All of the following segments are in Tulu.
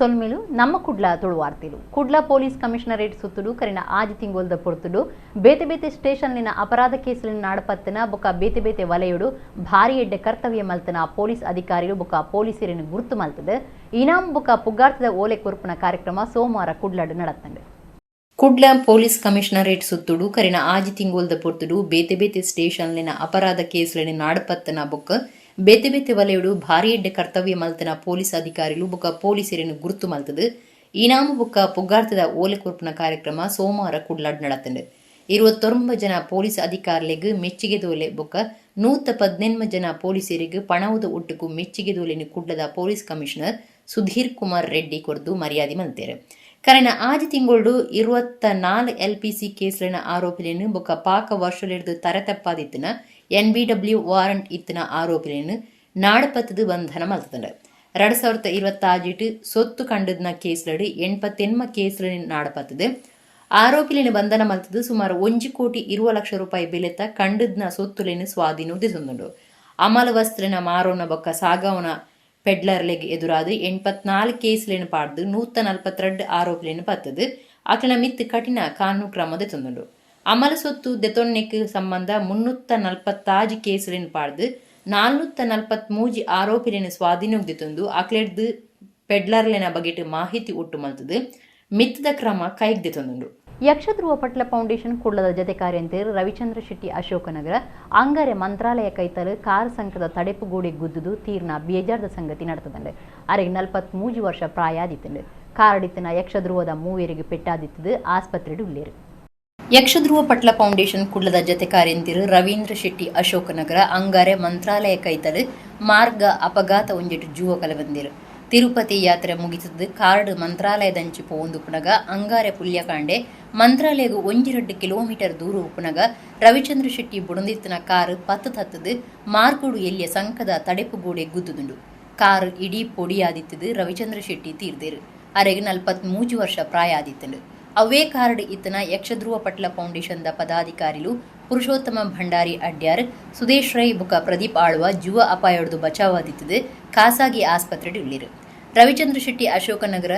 ಸೊಲ್ಮೆಲು. ನಮ್ಮ ಕುಡ್ಲ ತುಳುವಾರ್ತಿಲು. ಕುಡ್ಲ ಪೊಲೀಸ್ ಕಮಿಷನರೇಟ್ ಸುತ್ತುಡು ಕರಿನ 6 ತಿಂಗೊಲ್ದ ಪೊರ್ತುಡು ಬೇತೆ ಬೇತೆ ಸ್ಟೇಷನ್ಲಿನ ಅಪರಾಧ ಕೇಸುಲಿನ ನಾಡಪತ್ತನ ಬೊಕ ಬೇತೆ ಬೇತೆ ವಲಯಡು ಭಾರಿ ಎಡ್ಡೆ ಕರ್ತವ್ಯ ಮಲ್ತನ ಪೊಲೀಸ್ ಅಧಿಕಾರಿಲು ಬೊಕ ಪೊಲೀಸರಿನ ಗುರುತು ಮಲ್ತದೆ ಇನಾಮ್ ಬೊಕ ಪುಗಾರ್ತದ ಓಲೆ ಕೊರ್ಪುನ ಕಾರ್ಯಕ್ರಮ ಸೋಮವಾರ ಕುಡ್ಲಡ್ ನಡತ್ತಂಡೆ. ಕುಡ್ಲ ಪೊಲೀಸ್ ಕಮಿಷನರೇಟ್ ಸುತ್ತುಡು ಕರಿನ 6 ತಿಂಗೊಲ್ದ ಪೊರ್ತುಡು ಬೇತೆ ಬೇತೆ ಸ್ಟೇಷನ್ಲಿನ ಅಪರಾಧ ಕೇಸುಲಿನ ನಾಡಪತ್ತನ ಬೊಕ್ಕ ಬೇತೆ ಬೇತೆ ವಲಯಡು ಭಾರಿ ಎಡ್ಡೆ ಕರ್ತವ್ಯ ಮಲ್ತನ ಪೊಲೀಸ್ ಅಧಿಕಾರಿಲು ಬೊಕ ಪೊಲೀಸರನ್ನು ಗುರುತು ಮಲ್ತದು ಇನಾಮು ಬೊಕ್ಕ ಪುಗಾರ್ತದ ಓಲೆ ಕೊರ್ಪುನ ಕಾರ್ಯಕ್ರಮ ಸೋಮವಾರ ಕುಡ್ಲಡ್ ನಡತಂಡು. 29 ಜನ ಪೊಲೀಸ್ ಅಧಿಕಾರಿಲೆಗ್ ಮೆಚ್ಚಿಗೆ ದೋಲೆ ಬೊಕ್ಕ 118 ಜನ ಪೊಲೀಸರಿಗೆ ಪಣವುದ ಒಟ್ಟುಕು ಮೆಚ್ಚಿಗೆ ದೋಲೆನು ಕುಡ್ಲದ ಪೊಲೀಸ್ ಕಮಿಷನರ್ ಸುಧೀರ್ ಕುಮಾರ್ ರೆಡ್ಡಿ ಕೊರ್ದು ಮರ್ಯಾದೆ ಮಲ್ತೇರು. ಕರಿನ 6 ತಿಂಗಳು 24 ಎಲ್ಪಿಸಿ ಕೇಸ್ಲಿನ ಆರೋಪಿಲೇನು ಬೊಕ್ಕ ಪಾಕ ವರ್ಷಲಿಡ್ದು ತರೆ ತಪ್ಪಾದಿತ್ತಿನ ಎನ್ಬಿಡಬ್ಲ್ಯೂ ವಾರಂಟ್ ಇತ್ತಿನ ಆರೋಪಿಲೇನು ನಾಡಪತ್ತದ ಬಂಧನ ಮಲ್ತದಂಡು. 2026ಟ್ ಸೊತ್ತು ಕಂಡದ್ನ ಕೇಸ್ಲಡು 88 ಕೇಸ್ಲಿನ ನಾಡಪತ್ತದ ಆರೋಪಿಲೇನು ಬಂಧನ ಮಲ್ತದು ಸುಮಾರು 1 ಕೋಟಿ 20 ಲಕ್ಷ ರೂಪಾಯಿ ಬೆಲೆತ ಕಂಡದ್ನ ಸೊತ್ತುಲೇನು ಸ್ವಾಧೀನ ದಿಸೊಂದುಂಡು. ಅಮಲ ವಸ್ತ್ರನ ಮಾರೋನ ಬೊಕ್ಕ ಸಾಗವನ ಪೆಡ್ಲರ್ಲೆಗ್ ಎದುರಾದ 84 ಕೇಸ್ಲೇನು ಪಾಡ್ದು 142 ಆರೋಪಿಲೇನು ಪತ್ತದು ಅಕ್ಲೆನ ಮಿತ್ತ್ ಕಠಿಣ ಕಾನೂನು ಕ್ರಮ ದೆತೊಂದುಂಡು. ಅಮಲ ಸೊತ್ತು ದೆತೊನ್ನೆಕ್ ಸಂಬಂಧ 346 ಕೇಸ್ಲೇನು ಪಾಡ್ದು 443 ಆರೋಪಿಲೇನು ಸ್ವಾಧೀನಕ್ಕೆ ದೆತೊಂದು ಅಕ್ಲೆಡ್ದು ಪೆಡ್ಲರ್ಲೆನ ಬಗೆಟ್ ಮಾಹಿತಿ ಒಟ್ಟು ಮಲ್ತದು ಮಿತ್ತದ ಕ್ರಮ ಕೈಗ್ ದೆತೊಂದುಂಡು. ಯಕ್ಷಧ್ರುವ ಪಟ್ಲ ಫೌಂಡೇಶನ್ ಕುಡ್ಲದ ಜತೆ ಕಾರ್ಯಂತೆರ್ ರವಿಚಂದ್ರ ಶೆಟ್ಟಿ ಅಶೋಕನಗರ ಅಂಗಾರೆ ಮಂತ್ರಾಲಯ ಕೈತಲು ಕಾರ್ ಸಂಕದ ತಡೆಪುಗೋಡೆ ಗುದ್ದುದು ತೀರ್ನ ಬೇಜಾರ್ದ ಸಂಗತಿ ನಡೆತದಂಡು. ಅರೆಗೆ 43 ವರ್ಷ ಪ್ರಾಯಾದಿತ್ತಂಡು. ಕಾರಡಿತ್ತಿನ ಯಕ್ಷಧ್ರುವದ ಮೂವೆರಿಗೆ ಪೆಟ್ಟಾದಿತ್ತದು ಆಸ್ಪತ್ರೆಡು ಉಳ್ಳೇರು. ಯಕ್ಷಧ್ರುವ ಪಟ್ಲ ಫೌಂಡೇಶನ್ ಕುಡ್ಲದ ಜತೆ ಕಾರ್ಯಂತಿರು ರವೀಂದ್ರ ಶೆಟ್ಟಿ ಅಶೋಕನಗರ ಅಂಗಾರೆ ಮಂತ್ರಾಲಯ ಕೈತಲು ಮಾರ್ಗ ಅಪಘಾತ ಒಂಜೆಟು ಜೂವ ಕಲೆಬಂದಿರು. ತಿರುಪತಿ ಯಾತ್ರೆ ಮುಗಿತದ್ದು ಕಾರ್ಡ್ ಮಂತ್ರಾಲಯದಂಚಿ ಪೋವೊಂದು ಉಪ್ಪುನಗ ಅಂಗಾರೆ ಪುಲ್ಯಕಾಂಡೆ ಮಂತ್ರಾಲಯಗ್ 1-2 ಕಿಲೋಮೀಟರ್ ದೂರ ಉಪ್ಪುನಗ ರವಿಚಂದ್ರ ಶೆಟ್ಟಿ ಬುಡೊಂದಿತ್ತಿನ ಕಾರ್ ಪತ್ತು ತತ್ತದು ಮಾರ್ಗೋಡು ಎಲ್ಯ ಸಂಕದ ತಡೆಪುಗೋಡೆ ಗುದ್ದುದುಂಡು. ಕಾರ್ ಇಡೀ ಪೊಡಿಯಾದಿತ್ತದು ರವಿಚಂದ್ರ ಶೆಟ್ಟಿ ತೀರ್ದೇರು. ಅರೆಗ್ 43 ವರ್ಷ ಪ್ರಾಯ ಆದಿತ್ತಂಡು. ಅವೇ ಕಾರ್ಡ್ ಇತ್ತನ ಯಕ್ಷಧ್ರುವ ಪಟ್ಲ ಫೌಂಡೇಶನ್ the ಪದಾಧಿಕಾರಿಲು ಪುರುಷೋತ್ತಮ ಭಂಡಾರಿ ಅಡ್ಯಾರ್, ಸುದೇಶ್ ರೈ ಬುಕ ಪ್ರದೀಪ್ ಆಳ್ವ ಜುವ ಅಪಾಯೊಡ್ದು ಬಚಾವಾದಿತ್ತದು ಖಾಸಗಿ ಆಸ್ಪತ್ರೆಡ್ ಉಳ್ಳೇರು. ರವಿಚಂದ್ರ ಶೆಟ್ಟಿ ಅಶೋಕನಗರ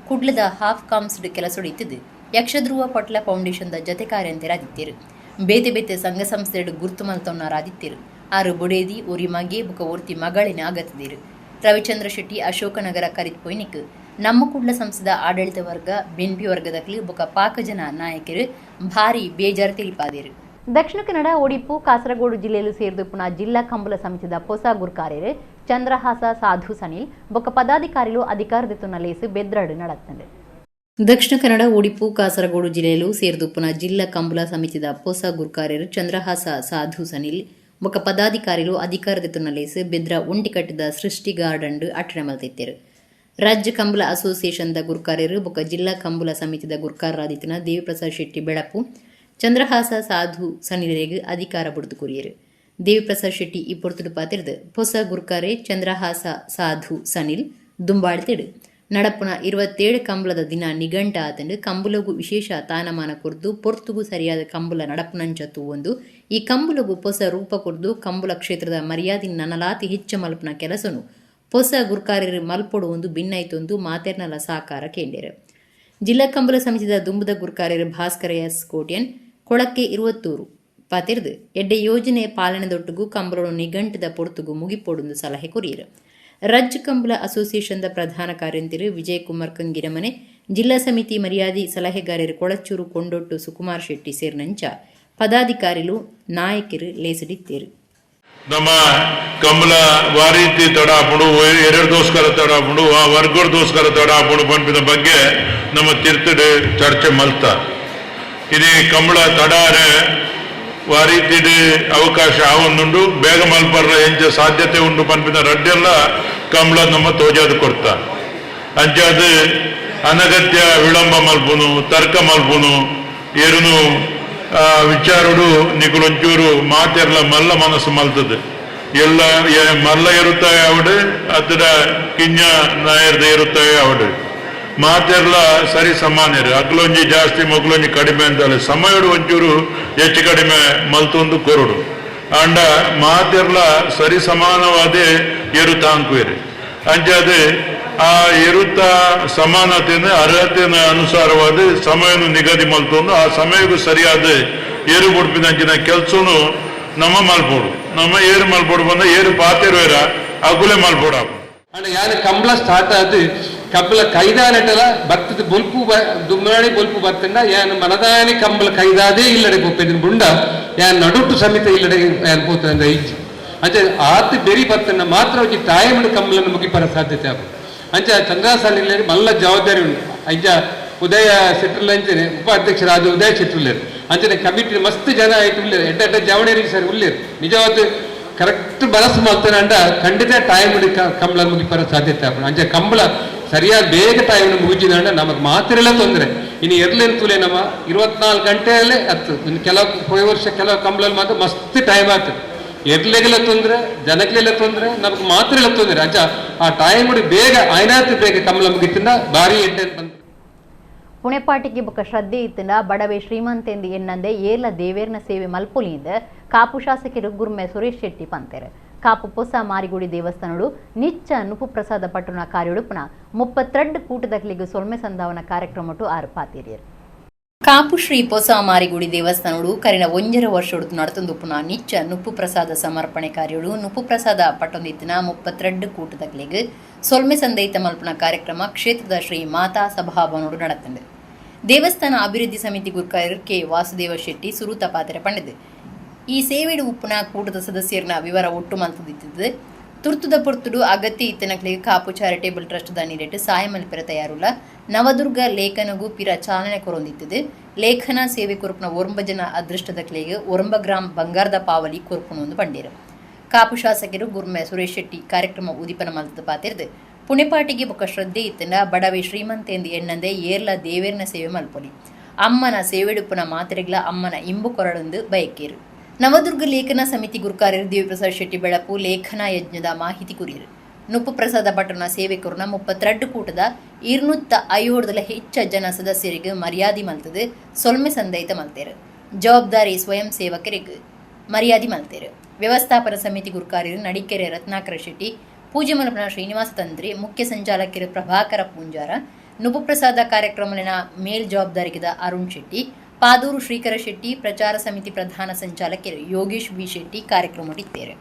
ಕುಡ್ಲದ ಹಾಫ್ ಕಾಮ್ಸ್ಡ್ ಕೆಲಸೊಡಿತ್ತಿದ್ದು ಯಕ್ಷಧ್ರುವ ಪಟ್ಲ ಫೌಂಡೇಶನ್ the ಜತೆ ಕಾರ್ಯಂತೆರಾದಿತ್ತೇರು. ಬೇತೆ ಬೇತೆ ಸಂಘ ಸಂಸ್ಥೆಡ್ ಗುರ್ತು ಮಲ್ತೊನ್ನಾರಾದಿತ್ತೇರು. ಆರು ಬೊಡೇದಿ, ಒರಿ ಮಗೆ ಬುಕ ಒರ್ತಿ ಮಗಳಿನ ಅಗತ್ತದಿರು. ರವಿಚಂದ್ರ ಶೆಟ್ಟಿ ಅಶೋಕನಗರ ಕರಿತ್ ಪೊಯ್ನಿಕ್ ನಮ್ಮ ಕುಡ್ಲ ಸಂಸ್ಥೆದ ಆಡಳಿತ ವರ್ಗ, ಬೆನ್ಪಿ ವರ್ಗದಕ್ಲು ಬೊಕ ಪಾಕಜನ ನಾಯಕರು ಭಾರಿ ಬೇಜಾರು ತಿಳಿಪಾದೇರು. ದಕ್ಷಿಣ ಕನ್ನಡ, ಒಡಿಪು, ಕಾಸರಗೋಡು ಜಿಲ್ಲೆಯಲ್ಲಿ ಸೇರಿದು ಜಿಲ್ಲಾ ಕಂಬಳ ಸಮಿತಿದ ಹೊಸ ಗುರ್ಕಾರ್ಯರು ಚಂದ್ರಹಾಸ ಸಾಧು ಸನಿಲ್ ಬೊಕ್ಕ ಪದಾಧಿಕಾರಿಲು ಅಧಿಕಾರದೆತ್ತುನ ಲೇಸು ಬೆದ್ರಡು ನಡತ್ತಂಡು. ದಕ್ಷಿಣ ಕನ್ನಡ, ಒಡಿಪು, ಕಾಸರಗೋಡು ಜಿಲ್ಲೆಯಲ್ಲೂ ಸೇರ್ದುಪ್ಪುನ ಜಿಲ್ಲಾ ಕಂಬಳ ಸಮಿತಿದ ಹೊಸ ಗುರ್ಕಾರ್ಯರು ಚಂದ್ರಹಾಸ ಸಾಧು ಸನಿಲ್ ಬೊಕ್ಕ ಪದಾಧಿಕಾರಿಲು ಅಧಿಕಾರದೆತ್ತುನ ಲೇಸು ಬೆದ್ರ ಒಂಟಿಕಟ್ಟದ ಸೃಷ್ಟಿ ಗಾರ್ಡನ್ ಅಟ್ಟಣೆ ಮಲ್ತಿತ್ತೇರು. ರಾಜ್ಯ ಕಂಬಳ ಅಸೋಸಿಯೇಷನ್ದ ಗುರ್ಕಾರ್ಯರು ಬೊಕ್ಕ ಜಿಲ್ಲಾ ಕಂಬಳ ಸಮಿತಿದ ಗುರ್ಕಾರರಾದಿತ್ತಿನ ದೇವಿಪ್ರಸಾದ್ ಶೆಟ್ಟಿ ಬೆಳಪು ಚಂದ್ರಹಾಸ ಸಾಧು ಸನಿಲರಿಗೆ ಅಧಿಕಾರ ಬುಡ್ದು ಕೊರಿಯರು. ದೇವಿಪ್ರಸಾದ್ ಶೆಟ್ಟಿ ಈ ಪೊರ್ತುಡು ಪಾತಿರ್ದು, ಹೊಸ ಗುರ್ಕಾರೆ ಚಂದ್ರಹಾಸ ಸಾಧು ಸನಿಲ್ ದುಂಬಾಳ್ತಿಡು ನಡಪುನ 27 ಕಂಬಳದ ದಿನ ನಿಘಂಟ ಆತಂಡು. ಕಂಬುಲಗು ವಿಶೇಷ ತಾನಮಾನ ಕೊರ್ದು ಪೊರ್ತುಗು ಸರಿಯಾದ ಕಂಬುಲ ನಡಪುನಂಚ ತೂವೊಂದು ಈ ಕಂಬುಲಗು ಹೊಸ ರೂಪ ಕೊರ್ದು ಕಂಬುಲ ಕ್ಷೇತ್ರದ ಮರ್ಯಾದೆ ನನಲಾತಿ ಹೆಚ್ಚ ಮಲ್ಪುನ ಕೆಲಸನು ಹೊಸ ಗುರ್ಕಾರ್ಯರು ಮಲ್ಪೊಡು ಒಂದು ಬಿನ್ನೈತೊಂದು ಮಾತೆರ್ನಲ ಸಾಕಾರ ಕೇಂಡೇರು. ಜಿಲ್ಲಾ ಕಂಬಳ ಸಮಿತಿದ ದುಂಬುದ ಗುರ್ಕಾರ್ಯರು ಭಾಸ್ಕರ ಎಸ್ ಕೋಟ್ಯನ್ ಕೊಳಕ್ಕೆ ಇರುವತ್ತೂರು ಪಾತಿರ್ದು, ಎಡ್ಡೆ ಯೋಜನೆ ಪಾಲನೆದೊಟ್ಟುಗು ಕಂಬಳನು ನಿಘಂಟದ ಪೊರ್ತುಗು ಮುಗಿಪೊಡುಂದು ಸಲಹೆ ಕೊರಿಯರು. ರಾಜ್ಯ ಕಂಬಳ ಅಸೋಸಿಯೇಷನ್ದ ಪ್ರಧಾನ ಕಾರ್ಯಂತಿರು ವಿಜಯಕುಮಾರ್ ಕಂಗಿರಮನೆ, ಜಿಲ್ಲಾ ಸಮಿತಿ ಮರ್ಯಾದಿ ಸಲಹೆಗಾರರು ಕೊಳಚೂರು ಕೊಂಡೊಟ್ಟು ಸುಕುಮಾರ್ ಶೆಟ್ಟಿ ಸೇರಿನಂಚ ಪದಾಧಿಕಾರಿಲು, ನಾಯಕರು ಲೇಸಡಿತ್ತೇರು. ನಮ್ಮ ಕಂಬಳ ವಾರೀತಿ ತಡ ಆಪುಂಡು, ಎರಡು ದೋಸ್ಕರ ತಡ ಆಪುಂಡು, ಆ ವರ್ಗದೋಸ್ಕರ ತಡ ಆಪುಂಡು ಪನ್ಪಿನ ಬಗ್ಗೆ ನಮ್ಮ ತಿರ್ತಡೆ ಚರ್ಚೆ ಮಲ್ತ. ಇದು ಕಂಬಳ ತಡಾರೆ ವಾರೀತಿಡ್ ಅವಕಾಶ ಆವೊಂದುಂಡು, ಬೇಗ ಮಲ್ಪರ್ರ ಎಂಚ ಸಾಧ್ಯತೆ ಉಂಡು ಪನ್ಪಿನ ರಡ್ಡೆಲ್ಲ ಕಂಬಳ ನಮ್ಮ ತೋಜಾದು ಕೊಡ್ತ. ಅಂಚಾದ ಅನಗತ್ಯ ವಿಳಂಬ ಮಲ್ಪುನು, ತರ್ಕ ಮಲ್ಪುನು ಏರುನು ವಿಚಾರಡು ನಿಕುಲೊಂಚೂರು ಮಾತೆರ್ಲ ಮಲ್ಲ ಮನಸ್ಸು ಮಲ್ತದೆ. ಎಲ್ಲ ಮಲ್ಲ ಇರುತ್ತಾಯ ಅವಡು ಅತ್ತಡ ಕಿಂಜ ನಾಯರ್ದ ಇರುತ್ತಾಯ ಅವಡು, ಮಾತೆರ್ಲ ಸರಿ ಸಮಾನ್ಯರು. ಅಕ್ಲೊಂಜಿ ಜಾಸ್ತಿ, ಮೊಕ್ಲೊಂಜಿ ಕಡಿಮೆ ಅಂತಲ್ಲ. ಸಮಯಡು ಒಂಚೂರು ಹೆಚ್ಚು ಕಡಿಮೆ ಮಲ್ತೊಂದು ಕೊರಡು. ಅಂಡ ಮಾತೆರ್ಲ ಸರಿ ಸಮಾನವಾದ ಎರು ತಾಂಕುವೆರು. ಅಂಚಾದ ಆ ಎರುತ್ತ ಸಮಾನತೆಯನ್ನು ಅರ್ಹತೆಯ ಅನುಸಾರವಾದ ಸಮಯವನ್ನು ನಿಗದಿ ಮಲ್ತೊಂದು ಆ ಸಮಯಕ್ಕೂ ಸರಿಯಾದ ಏರು ಬುಡ್ಪಿನಂಚಿನ ಕೆಲಸನು ನಮ್ಮ ಮಲ್ಪೋಡು ನಮ್ಮ ಏರು ಮಲ್ಪೋಡು ಬಂದ ಏರು ಪಾತಿರುವೆರ ಅಗುಲೆ ಮಲ್ಪೋಡು. ಅಂಡ ಯಾರು ಕಂಬಳ ಸ್ಟಾರ್ಟ್ ಆದ ಕಂಬಳ ಕೈದಾನಟಲ ಭಕ್ತದ ಬೊಲ್ಪು ದುಮ್ಮನಾಡಿ ಬೊಲ್ಪು ಬರ್ತಂಡ ಯಾನ್ ಮನದಾನಿ ಕಂಬಳ ಕೈದಾದೇ ಇಲ್ಲಡೆ ಪೋಪೆದಿನ ಬುಂಡ ಯಾನ್ ನಡುಟು ಸಮೇತ ಇಲ್ಲಡೆ ಯಾನ್ ಪೋತಂದ ಇಜ್ಜಿ. ಅಂಚೆ ಆತ್ ಬೆರಿ ಬರ್ತಂಡ ಮಾತ್ರ ಒಂಜಿ ತಾಯಮಡು ಕಂಬಳನ್ನು ಮುಗಿಪರ ಸಾಧ್ಯತೆ ಆಪು. ಅಂಚೆ ಚಂದ್ರಾಸನ ಮಲ್ಲ ಜವಾಬ್ದಾರಿ ಉಂಟು. ಅಂಚ ಉದಯ ಶೆಟ್ಟರ್ಲ ಅಂಚನೆ ಉಪಾಧ್ಯಕ್ಷರಾದ ಉದಯ ಶೆಟ್ಟರ್ಲೇರು ಅಂಚನೆ ಕಮಿಟಿ ಮಸ್ತ್ ಜನ ಆಯ್ತು ಉಳ್ಳೇರು ಎಡ್ಡ ಎಡ್ಡ ಜವಣೇರಿ ಸರ್ ಉಳ್ಳೇರು ನಿಜವಾದ ಕರೆಕ್ಟ್ ಮನಸ್ಸು ಮಾಡ್ತಾನೆ ಅಂಡ ಖಂಡಿತ ಟೈಮ್ ಕಂಬಳ ಮುಗಿಪರ ಸಾಧ್ಯತೆ ಆಪುಂಡು. ಅಂಚೆ ಕಂಬಳ ಸರಿಯಾದ ಬೇಗ ಟೈಮ್ ಮುಗಿಜಿದಂಡ ನಮಗೆ ಮಾತ್ರ ಎಲ್ಲ ತೊಂದರೆ. ಇನ್ನು ಎರ್ಲೇನು ತೂಲೆ ನಮ್ಮ 24 ಗಂಟೆಯಲ್ಲೇ ಹತ್ತು. ಇನ್ನು ಕೆಲವು ಹೋದ ವರ್ಷ ಕೆಲವು ಕಂಬಳಲ್ಲಿ ಮಾತ್ರ ಮಸ್ತ್ ಟೈಮ್ ಆಗ್ತದೆ. ಎರ್ಲೆಗೆಲ್ಲ ತೊಂದರೆ, ಜನಕ್ಲೆಲ್ಲ ತೊಂದರೆ, ನಮಗೆ ಮಾತ್ರ ಎಲ್ಲ ತೊಂದರೆ. ಅಂಚ ಆ ಟೈಮ್ ಬೇಗ ಆಯ್ನಾತು ಬೇಗ ಕಂಬಳ ಮುಗಿತಿಂದ ಭಾರಿ ಎಡ್ಡೆ ಅಂತ. ಪುಣೆಪಾಟಿಗೆ ಬೊಕ್ಕ ಶ್ರದ್ಧೆ ಇತ್ತಿನ ಬಡವೆ ಶ್ರೀಮಂತೆಂದು ಎನ್ನಂದೆ ಏರ್ಲ ದೇವೇರ್ನ ಸೇವೆ ಮಲ್ಪೊಲಿಯಿಂದ ಕಾಪು ಶಾಸಕರು ಗುರ್ಮೆ ಸುರೇಶ್ ಶೆಟ್ಟಿ ಪಂತೆರು. ಕಾಪು ಪೊಸ ಮಾರಿಗುಡಿ ದೇವಸ್ಥಾನಡು ನಿಚ್ಚ ನುಪು ಪ್ರಸಾದ ಪಟ್ಟಣ ಕಾರ್ಯೊಡುಪುನ 32 ಕೂಟದಕ್ಲಿಗೆ ಸೊಲ್ಮೆ ಸಂಧಾವನ ಕಾರ್ಯಕ್ರಮಟು ಆರು ಪಾತಿರಿಯರು. ಕಾಪು ಶ್ರೀ ಪೊಸ ಮಾರಿಗುಡಿ ದೇವಸ್ಥಾನಡು ಕರಿನ 1.5 ವರ್ಷಡು ನಡತೊಂದುಪ್ಪುನ ನಿಚ್ಚ ನುಪ್ಪು ಪ್ರಸಾದ ಸಮರ್ಪಣೆ ಕಾರ್ಯಡು ನುಪ್ಪು ಪ್ರಸಾದ ಪಟ್ಟೊಂದಿತ್ತಿನ 32 ಕೂಟದಕ್ಲಿಗೆ ಸೊಲ್ಮೆ ಸಂದೈತ ಮಲ್ಪುನ ಕಾರ್ಯಕ್ರಮ ಕ್ಷೇತ್ರದ ಶ್ರೀ ಮಾತಾ ಸಭಾಭವನೋಡು ನಡತಂಡು. ದೇವಸ್ಥಾನ ಅಭಿವೃದ್ಧಿ ಸಮಿತಿ ಗುರ್ಕಾಯರ್ ಕೆ ವಾಸುದೇವ ಶೆಟ್ಟಿ ಸುರೂತ ಪಾತ್ರೆ ಪಂಡಿದೆ. ಈ ಸೇವೆಡು ಉಪ್ಪುನ ಕೂಟದ ಸದಸ್ಯರನ್ನ ವಿವರ ಒಟ್ಟು ಮಲ್ತದಿತ್ತಿದ್ದು ತುರ್ತುದ ಪೊರ್ತುಡು ಅಗತ್ಯ ಇತ್ತನಕ್ಲಿಗೆ ಕಾಪು ಚಾರಿಟೇಬಲ್ ಟ್ರಸ್ಟ್ the ನೀರಿಟ್ಟು ಸಾಯ ಮಲ್ಪೆರ ತಯಾರುಲ್ಲ ನವದುರ್ಗ ಲೇಖನಗೂ ಪಿರ ಚಾಲನೆ ಕೊರೊಂದಿತ್ತಿದ್ದು. ಲೇಖನ ಸೇವೆ ಕೊರಪುನ 9 ಜನ ಅದೃಷ್ಟದಕ್ಲಿಗೆ 9 ಗ್ರಾಂ ಬಂಗಾರದ ಪಾವಲಿ ಕೊರಪುನ ಪಂಡೀರು. ಕಾಪು ಶಾಸಕರು ಗುರ್ಮೆ ಸುರೇಶ್ ಶೆಟ್ಟಿ ಕಾರ್ಯಕ್ರಮ ಉದೀಪನ ಮಲ್ತದ ಪಾತಿರ್ದು ಪುಣೆಪಾಟಿಗೆ ಬೊಕ್ಕ ಶ್ರದ್ಧೆ ಇತ್ತಂಡ ಬಡವೆ ಶ್ರೀಮಂತೆಂದು ಎನ್ನಂದೆ ಏರ್ಲ ದೇವೇರ್ನ ಸೇವೆ ಮಲ್ಪೊಲಿ ಅಮ್ಮನ ಸೇವೆಡುಪುನ ಮಾತ್ರೆಗ್ಲ ಅಮ್ಮನ ಇಂಬು ಕೊರಡೊಂದು ಬಯಕೇರು. ನವದುರ್ಗ ಲೇಖನ ಸಮಿತಿ ಗುರುಕಾರ್ಯರು ದೇವಿಪ್ರಸಾದ್ ಶೆಟ್ಟಿ ಬೆಳಪು ಲೇಖನ ಯಜ್ಞದ ಮಾಹಿತಿ ಕುರಿಯರು. ನುಪ್ಪು ಪ್ರಸಾದ ಪಟ್ಟಣ ಸೇವಕರನ್ನ 32 ಕೂಟದ 250 ಹೆಚ್ಚ ಜನ ಸದಸ್ಯರಿಗೆ ಮರ್ಯಾದೆ ಮಲ್ತದೆ ಸೊಲ್ಮೆ ಸಂದೈತ ಮಲ್ತೇರು. ಜವಾಬ್ದಾರಿ ಸ್ವಯಂ ಸೇವಕರಿಗೆ ಮರ್ಯಾದೆ ಮಲ್ತೇರು. ವ್ಯವಸ್ಥಾಪನಾ ಸಮಿತಿ ಗುರುಕಾರ್ಯರು ನಡಿಕೆರೆ ರತ್ನಾಕರ ಶೆಟ್ಟಿ, ಪೂಜೆ ಮಲ್ಪನ ಶ್ರೀನಿವಾಸ ತಂತ್ರಿ, ಮುಖ್ಯ ಸಂಚಾಲಕರು ಪ್ರಭಾಕರ ಪೂಂಜಾರ, ನುಪುಪ್ರಸಾದ ಕಾರ್ಯಕ್ರಮಲಿನ ಮೇಲ್ ಜವಾಬ್ದಾರಿಗಿದ ಅರುಣ್ ಶೆಟ್ಟಿ, ಪಾದೂರು ಶ್ರೀಕರ ಶೆಟ್ಟಿ, ಪ್ರಚಾರ ಸಮಿತಿ ಪ್ರಧಾನ ಸಂಚಾಲಕರು ಯೋಗೇಶ್ ವಿ ಶೆಟ್ಟಿ ಕಾರ್ಯಕ್ರಮ ಇತ್ತೇರು.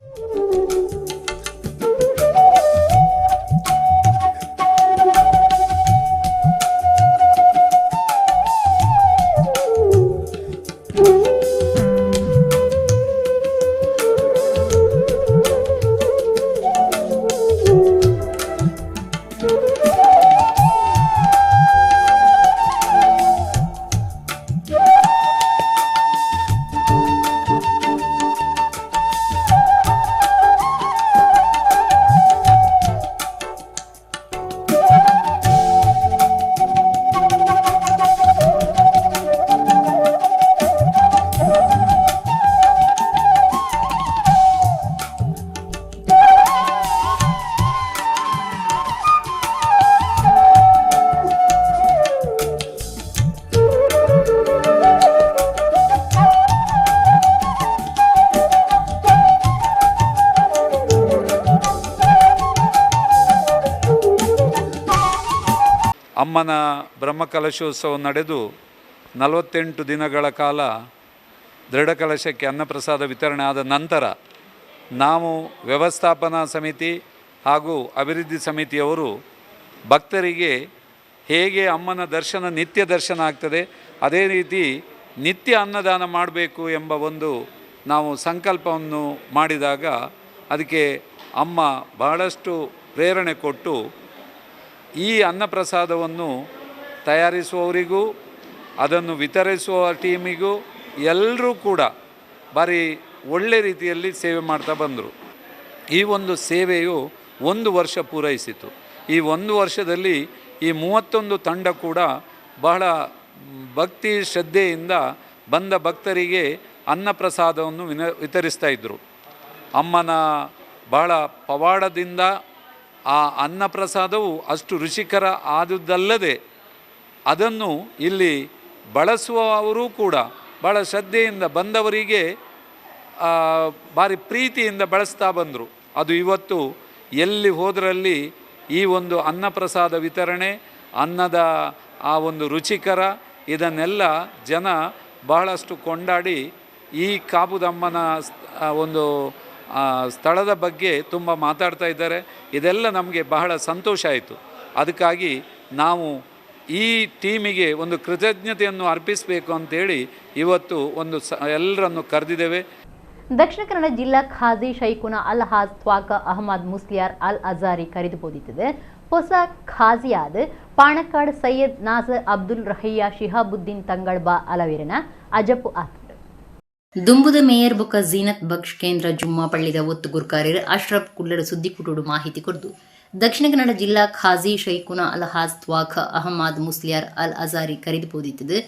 ಅಮ್ಮನ ಬ್ರಹ್ಮಕಲಶೋತ್ಸವ ನಡೆದು 48 ದಿನಗಳ ಕಾಲ ದೃಢಕಲಶಕ್ಕೆ ಅನ್ನಪ್ರಸಾದ ವಿತರಣೆ ಆದ ನಂತರ ನಾವು ವ್ಯವಸ್ಥಾಪನಾ ಸಮಿತಿ ಹಾಗೂ ಅಭಿವೃದ್ಧಿ ಸಮಿತಿಯವರು ಭಕ್ತರಿಗೆ ಹೇಗೆ ಅಮ್ಮನ ದರ್ಶನ ನಿತ್ಯ ದರ್ಶನ ಆಗ್ತದೆ ಅದೇ ರೀತಿ ನಿತ್ಯ ಅನ್ನದಾನ ಮಾಡಬೇಕು ಎಂಬ ಒಂದು ನಾವು ಸಂಕಲ್ಪವನ್ನು ಮಾಡಿದಾಗ ಅದಕ್ಕೆ ಅಮ್ಮ ಬಹಳಷ್ಟು ಪ್ರೇರಣೆ ಕೊಟ್ಟು ಈ ಅನ್ನಪ್ರಸಾದವನ್ನು ತಯಾರಿಸುವವರಿಗೂ ಅದನ್ನು ವಿತರಿಸುವ ಟೀಮಿಗೂ ಎಲ್ಲರೂ ಕೂಡ ಭಾರಿ ಒಳ್ಳೆ ರೀತಿಯಲ್ಲಿ ಸೇವೆ ಮಾಡ್ತಾ ಬಂದರು. ಈ ಒಂದು ಸೇವೆಯು 1 ವರ್ಷ ಪೂರೈಸಿತು. ಈ 1 ವರ್ಷದಲ್ಲಿ ಈ 31 ತಂಡ ಕೂಡ ಬಹಳ ಭಕ್ತಿ ಶ್ರದ್ಧೆಯಿಂದ ಬಂದ ಭಕ್ತರಿಗೆ ಅನ್ನಪ್ರಸಾದವನ್ನು ವಿತರಿಸ್ತಾ ಇದ್ದರು. ಅಮ್ಮನ ಬಹಳ ಪವಾಡದಿಂದ ಆ ಅನ್ನಪ್ರಸಾದವು ಅಷ್ಟು ರುಚಿಕರ ಆದುದಲ್ಲದೆ ಅದನ್ನು ಇಲ್ಲಿ ಬಳಸುವವರೂ ಕೂಡ ಭಾಳ ಶ್ರದ್ಧೆಯಿಂದ ಬಂದವರಿಗೆ ಭಾರಿ ಪ್ರೀತಿಯಿಂದ ಬಳಸ್ತಾ ಬಂದರು. ಅದು ಇವತ್ತು ಎಲ್ಲಿ ಹೋದರಲ್ಲಿ ಈ ಒಂದು ಅನ್ನಪ್ರಸಾದ ವಿತರಣೆ, ಅನ್ನದ ಆ ಒಂದು ರುಚಿಕರ, ಇದನ್ನೆಲ್ಲ ಜನ ಬಹಳಷ್ಟು ಕೊಂಡಾಡಿ ಈ ಕಾಪುದಮ್ಮನ ಒಂದು ಸ್ಥಳದ ಬಗ್ಗೆ ತುಂಬ ಮಾತಾಡ್ತಾ ಇದ್ದಾರೆ. ಇದೆಲ್ಲ ನಮಗೆ ಬಹಳ ಸಂತೋಷ ಆಯಿತು. ಅದಕ್ಕಾಗಿ ನಾವು ಈ ಟೀಮಿಗೆ ಒಂದು ಕೃತಜ್ಞತೆಯನ್ನು ಅರ್ಪಿಸಬೇಕು ಅಂತೇಳಿ ಇವತ್ತು ಒಂದು ಎಲ್ಲರನ್ನು ಕರೆದಿದ್ದೇವೆ. ದಕ್ಷಿಣ ಕನ್ನಡ ಜಿಲ್ಲಾ ಖಾಜಿ ಶೈಖುನ ಅಲ್ ಹಾಜ್ ತ್ವಾಕ ಅಹಮದ್ ಮುಸ್ಲಿಯಾರ್ ಅಲ್ ಅಜಾರಿ ಕರೆದು ಪೋದಿತ್ತದೆ. ಹೊಸ ಖಾಜಿಯಾದ ಪಾಣಕ್ಕಾಡ್ ಸೈಯದ್ ನಾಸರ್ ಅಬ್ದುಲ್ ರಹಯ್ಯ ಶಿಹಾಬುದ್ದೀನ್ ತಂಗಳ್ಬಾ ಅಲವಿರನ ಅಜಪು ಆತಂಡು. ದುಂಬುದ ಮೇಯರ್ ಬೊಕ್ಕ ಜೀನತ್ ಬಕ್ಷ್ ಕೇಂದ್ರ ಜುಮ್ಮಾ ಪಳ್ಳಿದ ಒತ್ತು ಗುರ್ಕಾರ್ಯರ್ ಅಶ್ರಫ್ ಕುಲ್ಲಡ ಸುದ್ದಿ ಕುಟುಡು ಮಾಹಿತಿ ಕೊರ್ದು. ದಕ್ಷಿಣ ಕನ್ನಡ ಜಿಲ್ಲಾ ಖಾಜಿ ಶೈಖುನ ಅಲ್ ಹಾಜ್ ತ್ವಾಖ ಅಹಮದ್ ಮುಸ್ಲಿಯಾರ್ ಅಲ್ ಅಜಾರಿ ಕರೆದು ಪೋದಿತ್ತದು.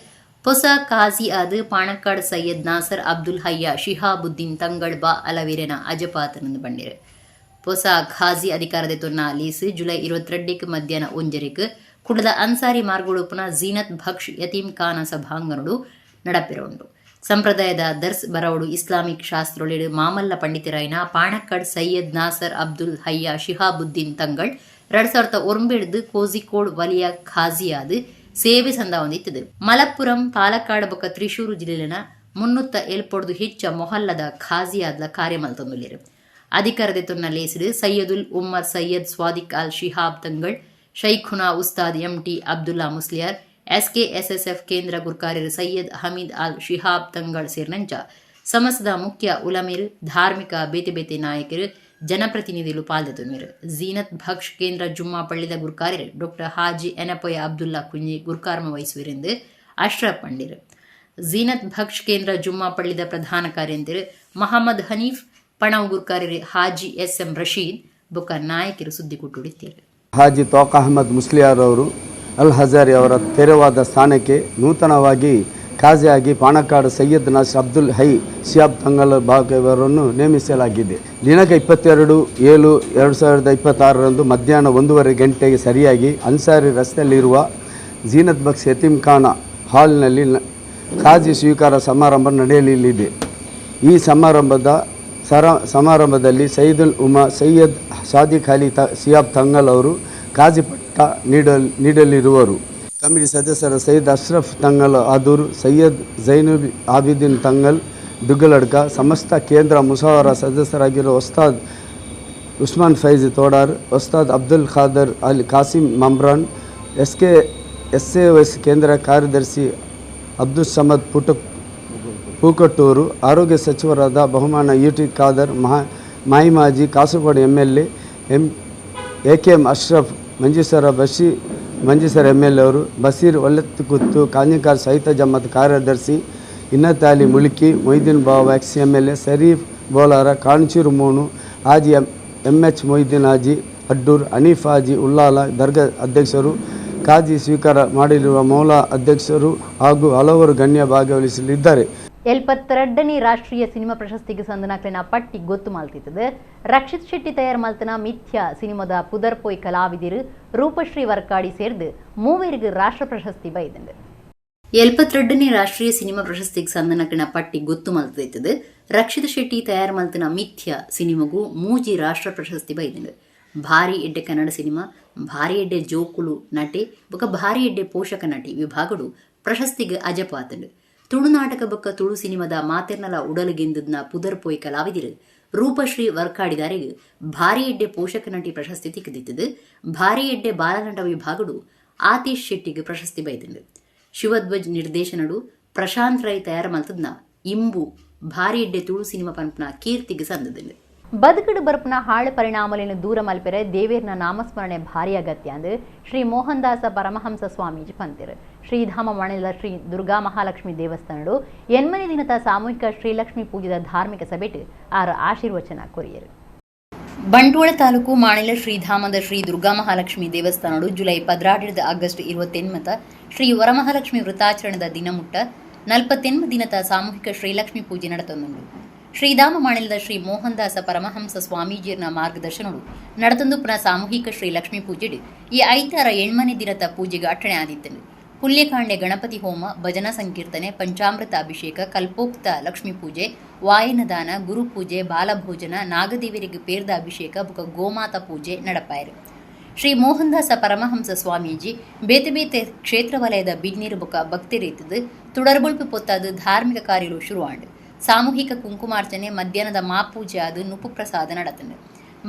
ಹೊಸ ಖಾಜಿ ಆದ ಪಾಣಕ್ಕಾಡ್ ಸೈಯದ್ ನಾಸರ್ ಅಬ್ದುಲ್ ಹಯ್ಯ ಶಿಹಾಬುದ್ದೀನ್ ತಂಗಳ್ಬಾ ಅಲವಿರನ ಅಜಪಾತನಂದು ಬಂಡಿರು. ಹೊಸ ಖಾಜಿ ಅಧಿಕಾರದ ತೊನ್ನ ಲೀಸ್ ಜುಲೈ 22 ಮಧ್ಯಾಹ್ನ 1:30ಕ್ಕೆ ಕುಡದ ಅನ್ಸಾರಿ ಮಾರ್ಗೋಡುಪುನ ಜೀನತ್ ಭಕ್ಷ್ ಯತೀಂ ಖಾನ ಸಭಾಂಗಣಡು ನಡಪಿರುಂಡು. ಸಂಪ್ರದಾಯದ ದರ್ಸ್ ಬರವಡು ಇಸ್ಲಾಮಿಕ್ ಶಾಸ್ತ್ರೊಳಿಡು ಮಾಮಲ್ಲ ಪಂಡಿತರಾಯಿನ ಪಾಣಕ್ಕಡ್ ಸೈಯದ್ ನಾಸರ್ ಅಬ್ದುಲ್ ಹಯ್ಯ ಶಿಹಾಬುದ್ದೀನ್ ತಂಗಳ್ 2009 ಕೋಝಿಕೋಡ್ ವಲಿಯ ಖಾಜಿಯಾದ ಸೇವೆ ಸಂದಾವೊಂದಿತ್ತದು. ಮಲಪ್ಪುರಂ, ಪಾಲಕ್ಕಾಡ್ ಬೊಕ್ಕ ತ್ರಿಶೂರು ಜಿಲ್ಲೆನ 370 ಹೆಚ್ಚ ಮೊಹಲ್ಲದ ಖಾಜಿಯಾದ್ಲ ಕಾರ್ಯಮಲ್ತೊಂದುಲ್ಲೆರ್. ಅಧಿಕಾರದ ತೊನ್ನ ಲೇಸಿಡು ಸೈಯದುಲ್ ಉಮ್ಮರ್ ಸೈಯದ್ ಸ್ವಾದಿಕ್ ಅಲ್ ಶಿಹಾಬ್ ತಂಗಳ್, ಶೈಖುನಾ ಉಸ್ತಾದ್ ಎಂಟಿ ಅಬ್ದುಲ್ಲಾ ಮುಸ್ಲಿಯಾರ್, ಎಸ್ಕೆಎಸ್ಎಸ್ಎಫ್ ಕೇಂದ್ರ ಗುರ್ಕಾರ್ಯರ್ ಸೈಯದ್ ಹಮೀದ್ ಅಲ್ ಶಿಹಾಬ್ ತಂಗಳ್ ಸೇರಿನಂಚ ಸಮಸ್ತ ಮುಖ್ಯ ಉಲಮೀರ್, ಧಾರ್ಮಿಕ ಬೇತೆ ಬೇತೆ ನಾಯಕರು, ಜನಪ್ರತಿನಿಧಿಲು ಪಾಲ್ದೆತೊನ್ವೆರ್. ಜೀನತ್ ಭಕ್ಷ್ ಕೇಂದ್ರ ಜುಮ್ಮಾ ಪಳ್ಳಿದ ಗುರ್ಕಾರ್ಯರ್ ಡಾಕ್ಟರ್ ಹಾಜಿ ಎನಪೊಯ ಅಬ್ದುಲ್ಲಾ ಕುಂಜಿ ಗುರ್ಕಾರ್ಮ ವಹಿಸುವಿರೆಂದು ಅಶ್ರಫ್ ಪಂಡಿರ್. ಜೀನತ್ ಭಕ್ಷ್ ಕೇಂದ್ರ ಜುಮ್ಮಾ ಪಳ್ಳಿದ ಪ್ರಧಾನ ಕಾರ್ಯಂತಿರು ಮಹಮ್ಮದ್ ಹನೀಫ್, ಪಣವು ಗುರ್ಕಾರ್ಯರ್ ಹಾಜಿ ಎಸ್ ಎಂ ರಶೀದ್ ಬೊಕ್ಕ ನಾಯಕರು ಸುದ್ದಿ ಕುಟ್ಟುಡಿತ್ತೇರು. ಹಾಜಿ ತೋಕ್ ಅಹಮದ್ ಮುಸ್ಲಿಯಾರ್ ಅವರು ಅಲ್ ಹಜಾರಿ ಅವರ ತೆರವಾದ ಸ್ಥಾನಕ್ಕೆ ನೂತನವಾಗಿ ಖಾಜಿಯಾಗಿ ಪಾಣಕ್ಕಾಡು ಸೈಯದ್ ನಾಸರ್ ಅಬ್ದುಲ್ ಹೈ ಶಿಯಾಬ್ ತಂಗಲ್ ಬಾಗವರನ್ನು ನೇಮಿಸಲಾಗಿದೆ. ದಿನಾಂಕ 22/7/2026ರಂದು ಮಧ್ಯಾಹ್ನ 1:30 ಗಂಟೆಗೆ ಸರಿಯಾಗಿ ಅನ್ಸಾರಿ ರಸ್ತೆಯಲ್ಲಿರುವ ಜೀನತ್ ಬಕ್ಷ್ ಯತೀಂ ಖಾನ ಹಾಲ್ನಲ್ಲಿ ಖಾಜಿ ಸ್ವೀಕಾರ ಸಮಾರಂಭ ನಡೆಯಲಿದೆ. ಈ ಸಮಾರಂಭದಲ್ಲಿ ಸೈದುಲ್ ಉಮಾ ಸೈಯದ್ ಸಾದಿಕ್ ಅಲಿ ಸಿಯಾಬ್ ತಂಗಲ್ ಅವರು ಖಾಜಿ ಪಟ್ಟ ನೀಡಲಿರುವರು. ಕಮಿಟಿ ಸದಸ್ಯರ ಸೈಯದ್ ಅಶ್ರಫ್ ತಂಗಲ್ ಆದೂರ್, ಸೈಯದ್ ಜೈನುಲ್ ಆಬಿದಿನ್ ತಂಗಲ್ ದುಗ್ಗಲಡ್ಕ, ಸಮಸ್ತ ಕೇಂದ್ರ ಮುಷಾವರ ಸದಸ್ಯರಾಗಿರುವ ಉಸ್ತಾದ್ ಉಸ್ಮಾನ್ ಫೈಜ್ ತೋಡಾರ್, ಉಸ್ತಾದ್ ಅಬ್ದುಲ್ ಖಾದರ್ ಅಲಿ ಖಾಸಿಂ ಮಮ್ರಾನ್, ಎಸ್ ಎ ಕೇಂದ್ರ ಕಾರ್ಯದರ್ಶಿ ಅಬ್ದುಲ್ ಸಮದ್ ಪೂಕಟ್ಟೂರು, ಆರೋಗ್ಯ ಸಚಿವರಾದ ಬಹುಮಾನ ಯು ಟಿ ಖಾದರ್, ಮಾಹಿಮಾಜಿ Kasaragod MLA M A K M Ashraf, Manjeshwar Manjeshwar MLA ಅವರು, ಬಸೀರ್ ಒಲ್ಲತ್ತುಕುತ್ತು, ಕಾಂಜಿಕಾರ್ ಸಾಹಿತ್ಯ ಜಮಾತ್ ಕಾರ್ಯದರ್ಶಿ ಇನ್ನತ್ ಅಲಿ ಮುಲ್ಕಿ, ಮೊಯ್ದೀನ್ ಬಾವ X MLA, Sharif Bolara, Kanchur Monu Haji, M M H Moideen Haji Addur, Hanif Haji Ullal ದರ್ಗಾ ಅಧ್ಯಕ್ಷರು, ಖಾಜಿ ಸ್ವೀಕಾರ ಮಾಡಲಿರುವ ಮೌಲಾ ಅಧ್ಯಕ್ಷರು ಹಾಗೂ ಹಲವರು ಗಣ್ಯ ಭಾಗವಹಿಸಲಿದ್ದಾರೆ. 72ನೇ ರಾಷ್ಟ್ರೀಯ ಸಿನಿಮಾ ಪ್ರಶಸ್ತಿಗೆ ಸಂದನಕ್ಲಿನ ಪಟ್ಟಿ ಗೊತ್ತು ಮಾಲ್ತಿತ್ತದು. ರಕ್ಷಿತ್ ಶೆಟ್ಟಿ ತಯಾರ್ ಮಲ್ತನ ಮಿಥ್ಯಾ ಸಿನಿಮಾದ ಪುದರ್ಪೋಯ್ ಕಲಾವಿದಿರು ರೂಪಶ್ರೀ ವರ್ಕಾಡಿ ಸೇರ್ದು ಮೂವರಿಗೆ ರಾಷ್ಟ್ರ ಪ್ರಶಸ್ತಿ ಬೈದಂಡು. 72ನೇ ರಾಷ್ಟ್ರೀಯ ಸಿನಿಮಾ ಪ್ರಶಸ್ತಿಗೆ ಸಂದನಕ್ಲಿನ ಪಟ್ಟಿ ಗೊತ್ತು ಮಲ್ತಿತ್ತದು. ರಕ್ಷಿತ್ ಶೆಟ್ಟಿ ತಯಾರ್ ಮಲ್ತನ ಮಿಥ್ಯಾ ಸಿನಿಮಾಗೂ ಮೂಜಿ ರಾಷ್ಟ್ರ ಪ್ರಶಸ್ತಿ ಬೈದಂಡು. ಭಾರಿ ಎಡ್ಡೆ ಕನ್ನಡ ಸಿನಿಮಾ, ಭಾರಿ ಎಡ್ಡೆ ಜೋಕುಲು ನಟೆ ಬೊಕ ಭಾರಿ ಎಡ್ಡೆ ಪೋಷಕ ನಟಿ ವಿಭಾಗಡು ಪ್ರಶಸ್ತಿಗೆ ಅಜಪಾತಂಡು. ತುಳು ನಾಟಕ ಬೊಕ್ಕ ತುಳು ಸಿನಿಮಾದ ಮಾತೆರ್ನಲ ಉಡಲುಗೆಂದದ್ನ ಪುದರ್ ಪೋಯ್ ಕಲಾವಿದಿರು ರೂಪಶ್ರೀ ವರ್ಕಾಡಿದಾರಿಗೆ ಭಾರಿ ಎಡ್ಡೆ ಪೋಷಕ ನಟಿ ಪ್ರಶಸ್ತಿ ತಿಕ್ಕದಿತ್ತದು. ಭಾರಿ ಎಡ್ಡೆ ಬಾಲನಟ ವಿಭಾಗಡು ಆತೀಶ್ ಶೆಟ್ಟಿಗೆ ಪ್ರಶಸ್ತಿ ಬೈದಂಡು. ಶಿವಧ್ವಜ್ ನಿರ್ದೇಶನಡು ಪ್ರಶಾಂತ್ ರೈ ತಯಾರ ಮಲ್ತದ್ನ ಇಂಬು ಭಾರಿ ಎಡ್ಡೆ ತುಳು ಸಿನಿಮಾ ಪನ್ಪನ ಕೀರ್ತಿಗೆ ಸಂದದಂಡು. ಬದುಕಡು ಬರುಪುನ ಹಾಳು ಪರಿಣಾಮలను ದೂರ ಮಲ್ಪೆರೆ ದೇವೇರ್ನ ನಾಮಸ್ಮರಣೆ ಭಾರಿ ಅಗತ್ಯ ಅಂದ್ ಶ್ರೀ ಮೋಹನ್ದಾಸ ಪರಮಹಂಸ ಸ್ವಾಮೀಜಿ ಪಂತಿರು. ಶ್ರೀಧಾಮ ಮಣಲ ಶ್ರೀ ದುರ್ಗಾ ಮಹಾಲಕ್ಷ್ಮಿ ದೇವಸ್ಥಾನಡು ಎನ್ಮನೆ ದಿನದ ಸಾಮೂಹಿಕ ಶ್ರೀಲಕ್ಷ್ಮಿ ಪೂಜೆದ ಧಾರ್ಮಿಕ ಸಭೆಟ್ ಆರ್ ಆಶೀರ್ವಚನ ಕೊರಿಯರು. ಬಂಟ್ವಾಳ ತಾಲೂಕು ಮಾಣಿಲ ಶ್ರೀಧಾಮದ ಶ್ರೀ ದುರ್ಗಾ ಮಹಾಲಕ್ಷ್ಮಿ ದೇವಸ್ಥಾನಡು ಜುಲೈ 12 ಆಗಸ್ಟ್ 28 ಶ್ರೀ ವರಮಹಾಲಕ್ಷ್ಮಿ ವೃತಾಚರಣದ ದಿನಮುಟ್ಟ 48 ದಿನದ ಸಾಮೂಹಿಕ ಶ್ರೀಲಕ್ಷ್ಮಿ ಪೂಜೆ ನಡೆತೊಂದುಂಡು. ಶ್ರೀಧಾಮ ಮಾಣಿಲದ ಶ್ರೀ ಮೋಹನ್ದಾಸ ಪರಮಹಂಸ ಸ್ವಾಮೀಜಿಯರ್ನ ಮಾರ್ಗದರ್ಶನಡು ನಡತೊಂದು ಪುನಃ ಸಾಮೂಹಿಕ ಶ್ರೀ ಲಕ್ಷ್ಮೀ ಪೂಜೆಡು ಈ ಐತಾರ ಎಣ್ಮನೆ ದಿನದ ಪೂಜೆಗೆ ಅಟ್ಟಣೆ ಆದಿತ್ತನು. ಪುಲ್ಯಕಾಂಡೆ ಗಣಪತಿ ಹೋಮ, ಭಜನಾ ಸಂಕೀರ್ತನೆ, ಪಂಚಾಮೃತ ಅಭಿಷೇಕ, ಕಲ್ಪೋಕ್ತ ಲಕ್ಷ್ಮೀ ಪೂಜೆ, ವಾಯನದಾನ, ಗುರುಪೂಜೆ, ಬಾಲಭೋಜನ, ನಾಗದೇವರಿಗೆ ಪೇರ್ದ ಅಭಿಷೇಕ ಬೊಕ ಗೋಮಾತಾ ಪೂಜೆ ನಡಪಾಯರು. ಶ್ರೀ ಮೋಹನದಾಸ ಪರಮಹಂಸ ಸ್ವಾಮೀಜಿ ಬೇತೆ ಬೇತೆ ಕ್ಷೇತ್ರ ವಲಯದ ಬಿಜ್ನೀರು ಬೊಕ ಭಕ್ತರಿತ್ತದು ತುಡರ್ಬೊಳ್ಪು ಪೊತ್ತಾದ್ ಧಾರ್ಮಿಕ ಕಾರ್ಯಲು ಶುರುವಾಂಡ್. ಸಾಮೂಹಿಕ ಕುಂಕುಮಾರ್ಚನೆ, ಮಧ್ಯಾಹ್ನದ ಮಾಪೂಜೆ ಆದ್ ನುಪ್ಪು ಪ್ರಸಾದ ನಡತಂಡು.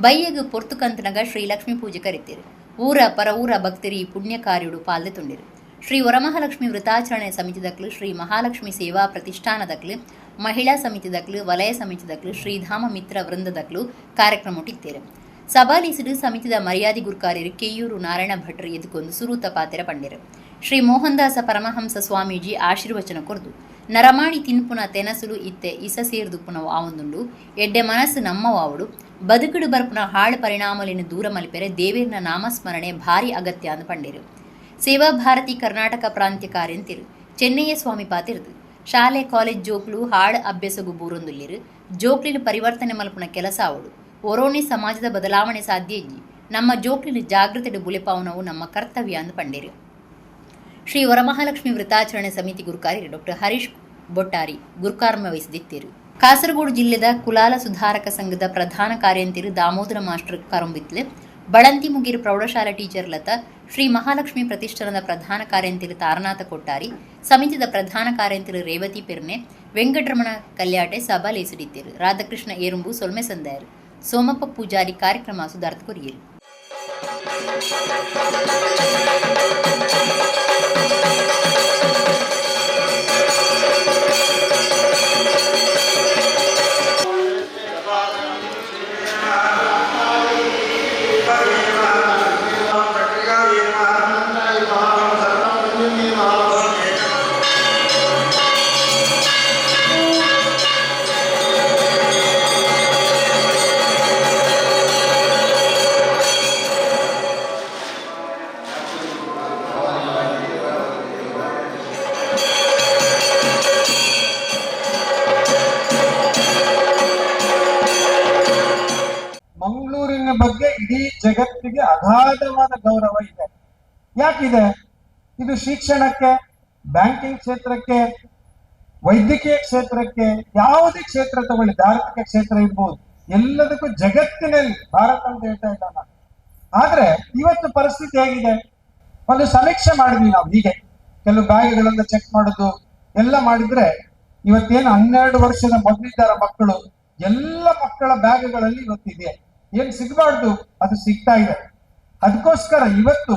ಬಯ್ಯಗ್ ಪೊರ್ತುಕಂತನಗ ಶ್ರೀ ಲಕ್ಷ್ಮೀ ಪೂಜೆ ಕರಿತೇರು. ಊರ ಪರ ಊರ ಭಕ್ತರಿ ಈ ಪುಣ್ಯ ಕಾರ್ಯಡು ಪಾಲ್ದೆ ತುಂಡಿರು. ಶ್ರೀ ವರಮಹಾಲಕ್ಷ್ಮಿ ವೃತಾಚರಣೆ ಸಮಿತಿದಕ್ಲು, ಶ್ರೀ ಮಹಾಲಕ್ಷ್ಮಿ ಸೇವಾ ಪ್ರತಿಷ್ಠಾನದಕ್ಲು, ಮಹಿಳಾ ಸಮಿತಿದಕ್ಲು, ವಲಯ ಸಮಿತಿದಕ್ಲು, ಶ್ರೀಧಾಮ ಮಿತ್ರ ವೃಂದದಕ್ಲು ಕಾರ್ಯಕ್ರಮ ಇತ್ತೇರು. ಸಭಾಲೀಸಿಡು ಸಮಿತಿದ ಮರ್ಯಾದಿ ಗುರ್ಕಾರ್ಯರು ಕೆಯೂರು ನಾರಾಯಣ ಭಟ್ರು ಎದುಕೊಂದು ಸುರೂತ ಪಾತೆರ ಪಂಡೆರು. ಶ್ರೀ ಮೋಹನದಾಸ ಪರಮಹಂಸ ಸ್ವಾಮೀಜಿ ಆಶೀರ್ವಚನ ಕೊರ್ದು, ನರಮಾಣಿ ತಿನ್ಪುನ ತೆನಸುಲು ಇತ್ತೆ ಇಸ ಸೇರ್ದುಪ್ಪುನವು ಆವೊಂದುಂಡು. ಎಡ್ಡೆ ಮನಸ್ಸು ನಮ್ಮವಾವಡು. ಬದುಕುಡು ಬರ್ಪುನ ಹಾಳು ಪರಿಣಾಮಲಿನ ದೂರ ಮಲ್ಪೆರೆ ದೇವೇರ್ನ ನಾಮಸ್ಮರಣೆ ಭಾರಿ ಅಗತ್ಯ ಅಂದ್ ಪಂಡೆರು. ಸೇವಾ ಭಾರತಿ ಕರ್ನಾಟಕ ಪ್ರಾಂತ್ಯ ಕಾರ್ಯಂತಿರು ಚೆನ್ನಯ್ಯ ಸ್ವಾಮಿ ಪಾತಿರ್ದು, ಶಾಲೆ ಕಾಲೇಜ್ ಜೋಕ್ಲು ಹಾಳು ಅಭ್ಯಾಸಗು ಬೂರೊಂದುಲ್ಲಿರು. ಜೋಕ್ಲಿನ ಪರಿವರ್ತನೆ ಮಲ್ಪುನ ಕೆಲಸ ಅವಡು. ಒರೋಣಿ ಸಮಾಜದ ಬದಲಾವಣೆ ಸಾಧ್ಯ ಇಜ್ಜಿ. ನಮ್ಮ ಜೋಕ್ಲಿನ ಜಾಗೃತಿಡು ಬುಲೆಪಾವುನವು ನಮ್ಮ ಕರ್ತವ್ಯ ಅಂದ್ ಪಂಡೇರು. ಶ್ರೀ ವರಮಹಾಲಕ್ಷ್ಮಿ ವೃತಾಚರಣೆ ಸಮಿತಿ ಗುರುಕಾರಿ ಡಾಕ್ಟರ್ ಹರೀಶ್ ಬೊಟ್ಟಾರಿ ಗುರುಕಾರ್ಮ ವಹಿಸಿದಿತ್ತೇರು. ಕಾಸರಗೋಡು ಜಿಲ್ಲೆದ ಕುಲಾಲ ಸುಧಾರಕ ಸಂಘದ ಪ್ರಧಾನ ಕಾರ್ಯಂತಿರು ದಾಮೋದರ ಮಾಸ್ಟರ್ ಕರಂಬಿತ್ಲೆ, ಬಳಂತಿ ಮುಗಿರು ಪ್ರೌಢಶಾಲಾ ಟೀಚರ್ ಲತಾ, ಶ್ರೀ ಮಹಾಲಕ್ಷ್ಮಿ ಪ್ರತಿಷ್ಠಾನದ ಪ್ರಧಾನ ಕಾರ್ಯಂತಿರು ತಾರನಾಥ ಕೊಟ್ಟಾರಿ, ಸಮಿತಿದ ಪ್ರಧಾನ ಕಾರ್ಯಂತಿರು ರೇವತಿ ಪೆರ್ನೆ, ವೆಂಕಟರಮಣ ಕಲ್ಯಾಟೆ ಸಭಾ ಲೇಸಿಡಿತ್ತೇರು. ರಾಧಾಕೃಷ್ಣ ಏರುಂಬು ಸೊಲ್ಮೆ ಸಂದಾಯರು. ಸೋಮಪ್ಪ ಪೂಜಾರಿ ಕಾರ್ಯಕ್ರಮ ಸುಧಾರ್ಥ ಕೊರಿಯರು. ಮಂಗಳೂರಿನ ಬಗ್ಗೆ ಇಡೀ ಜಗತ್ತಿಗೆ ಅಗಾಧವಾದ ಗೌರವ ಇದೆ. ಯಾಕಿದೆ? ಇದು ಶಿಕ್ಷಣಕ್ಕೆ, ಬ್ಯಾಂಕಿಂಗ್ ಕ್ಷೇತ್ರಕ್ಕೆ, ವೈದ್ಯಕೀಯ ಕ್ಷೇತ್ರಕ್ಕೆ, ಯಾವುದೇ ಕ್ಷೇತ್ರ ತಗೊಳ್ಳಿ, ಧಾರ್ಮಿಕ ಕ್ಷೇತ್ರ ಇರ್ಬೋದು, ಎಲ್ಲದಕ್ಕೂ ಜಗತ್ತಿನಲ್ಲಿ, ಭಾರತ ಅಂತ ಹೇಳ್ತಾ ಇಲ್ಲ ನಾನು. ಆದ್ರೆ ಇವತ್ತು ಪರಿಸ್ಥಿತಿ ಹೇಗಿದೆ? ಒಂದು ಸಮೀಕ್ಷೆ ಮಾಡಿದ್ವಿ ನಾವು. ಹೀಗೆ ಕೆಲವು ಬ್ಯಾಗ್ಗಳನ್ನ ಚೆಕ್ ಮಾಡೋದು ಎಲ್ಲ ಮಾಡಿದ್ರೆ, ಇವತ್ತೇನು 12 ವರ್ಷದ ಮೊದಲಿದ್ದಾರ ಮಕ್ಕಳು, ಎಲ್ಲ ಮಕ್ಕಳ ಬ್ಯಾಗ್ಗಳಲ್ಲಿ ಇವತ್ತಿದೆ. ಏನ್ ಸಿಗಬಾರ್ದು ಅದು ಸಿಗ್ತಾ ಇದೆ. ಅದಕ್ಕೋಸ್ಕರ ಇವತ್ತು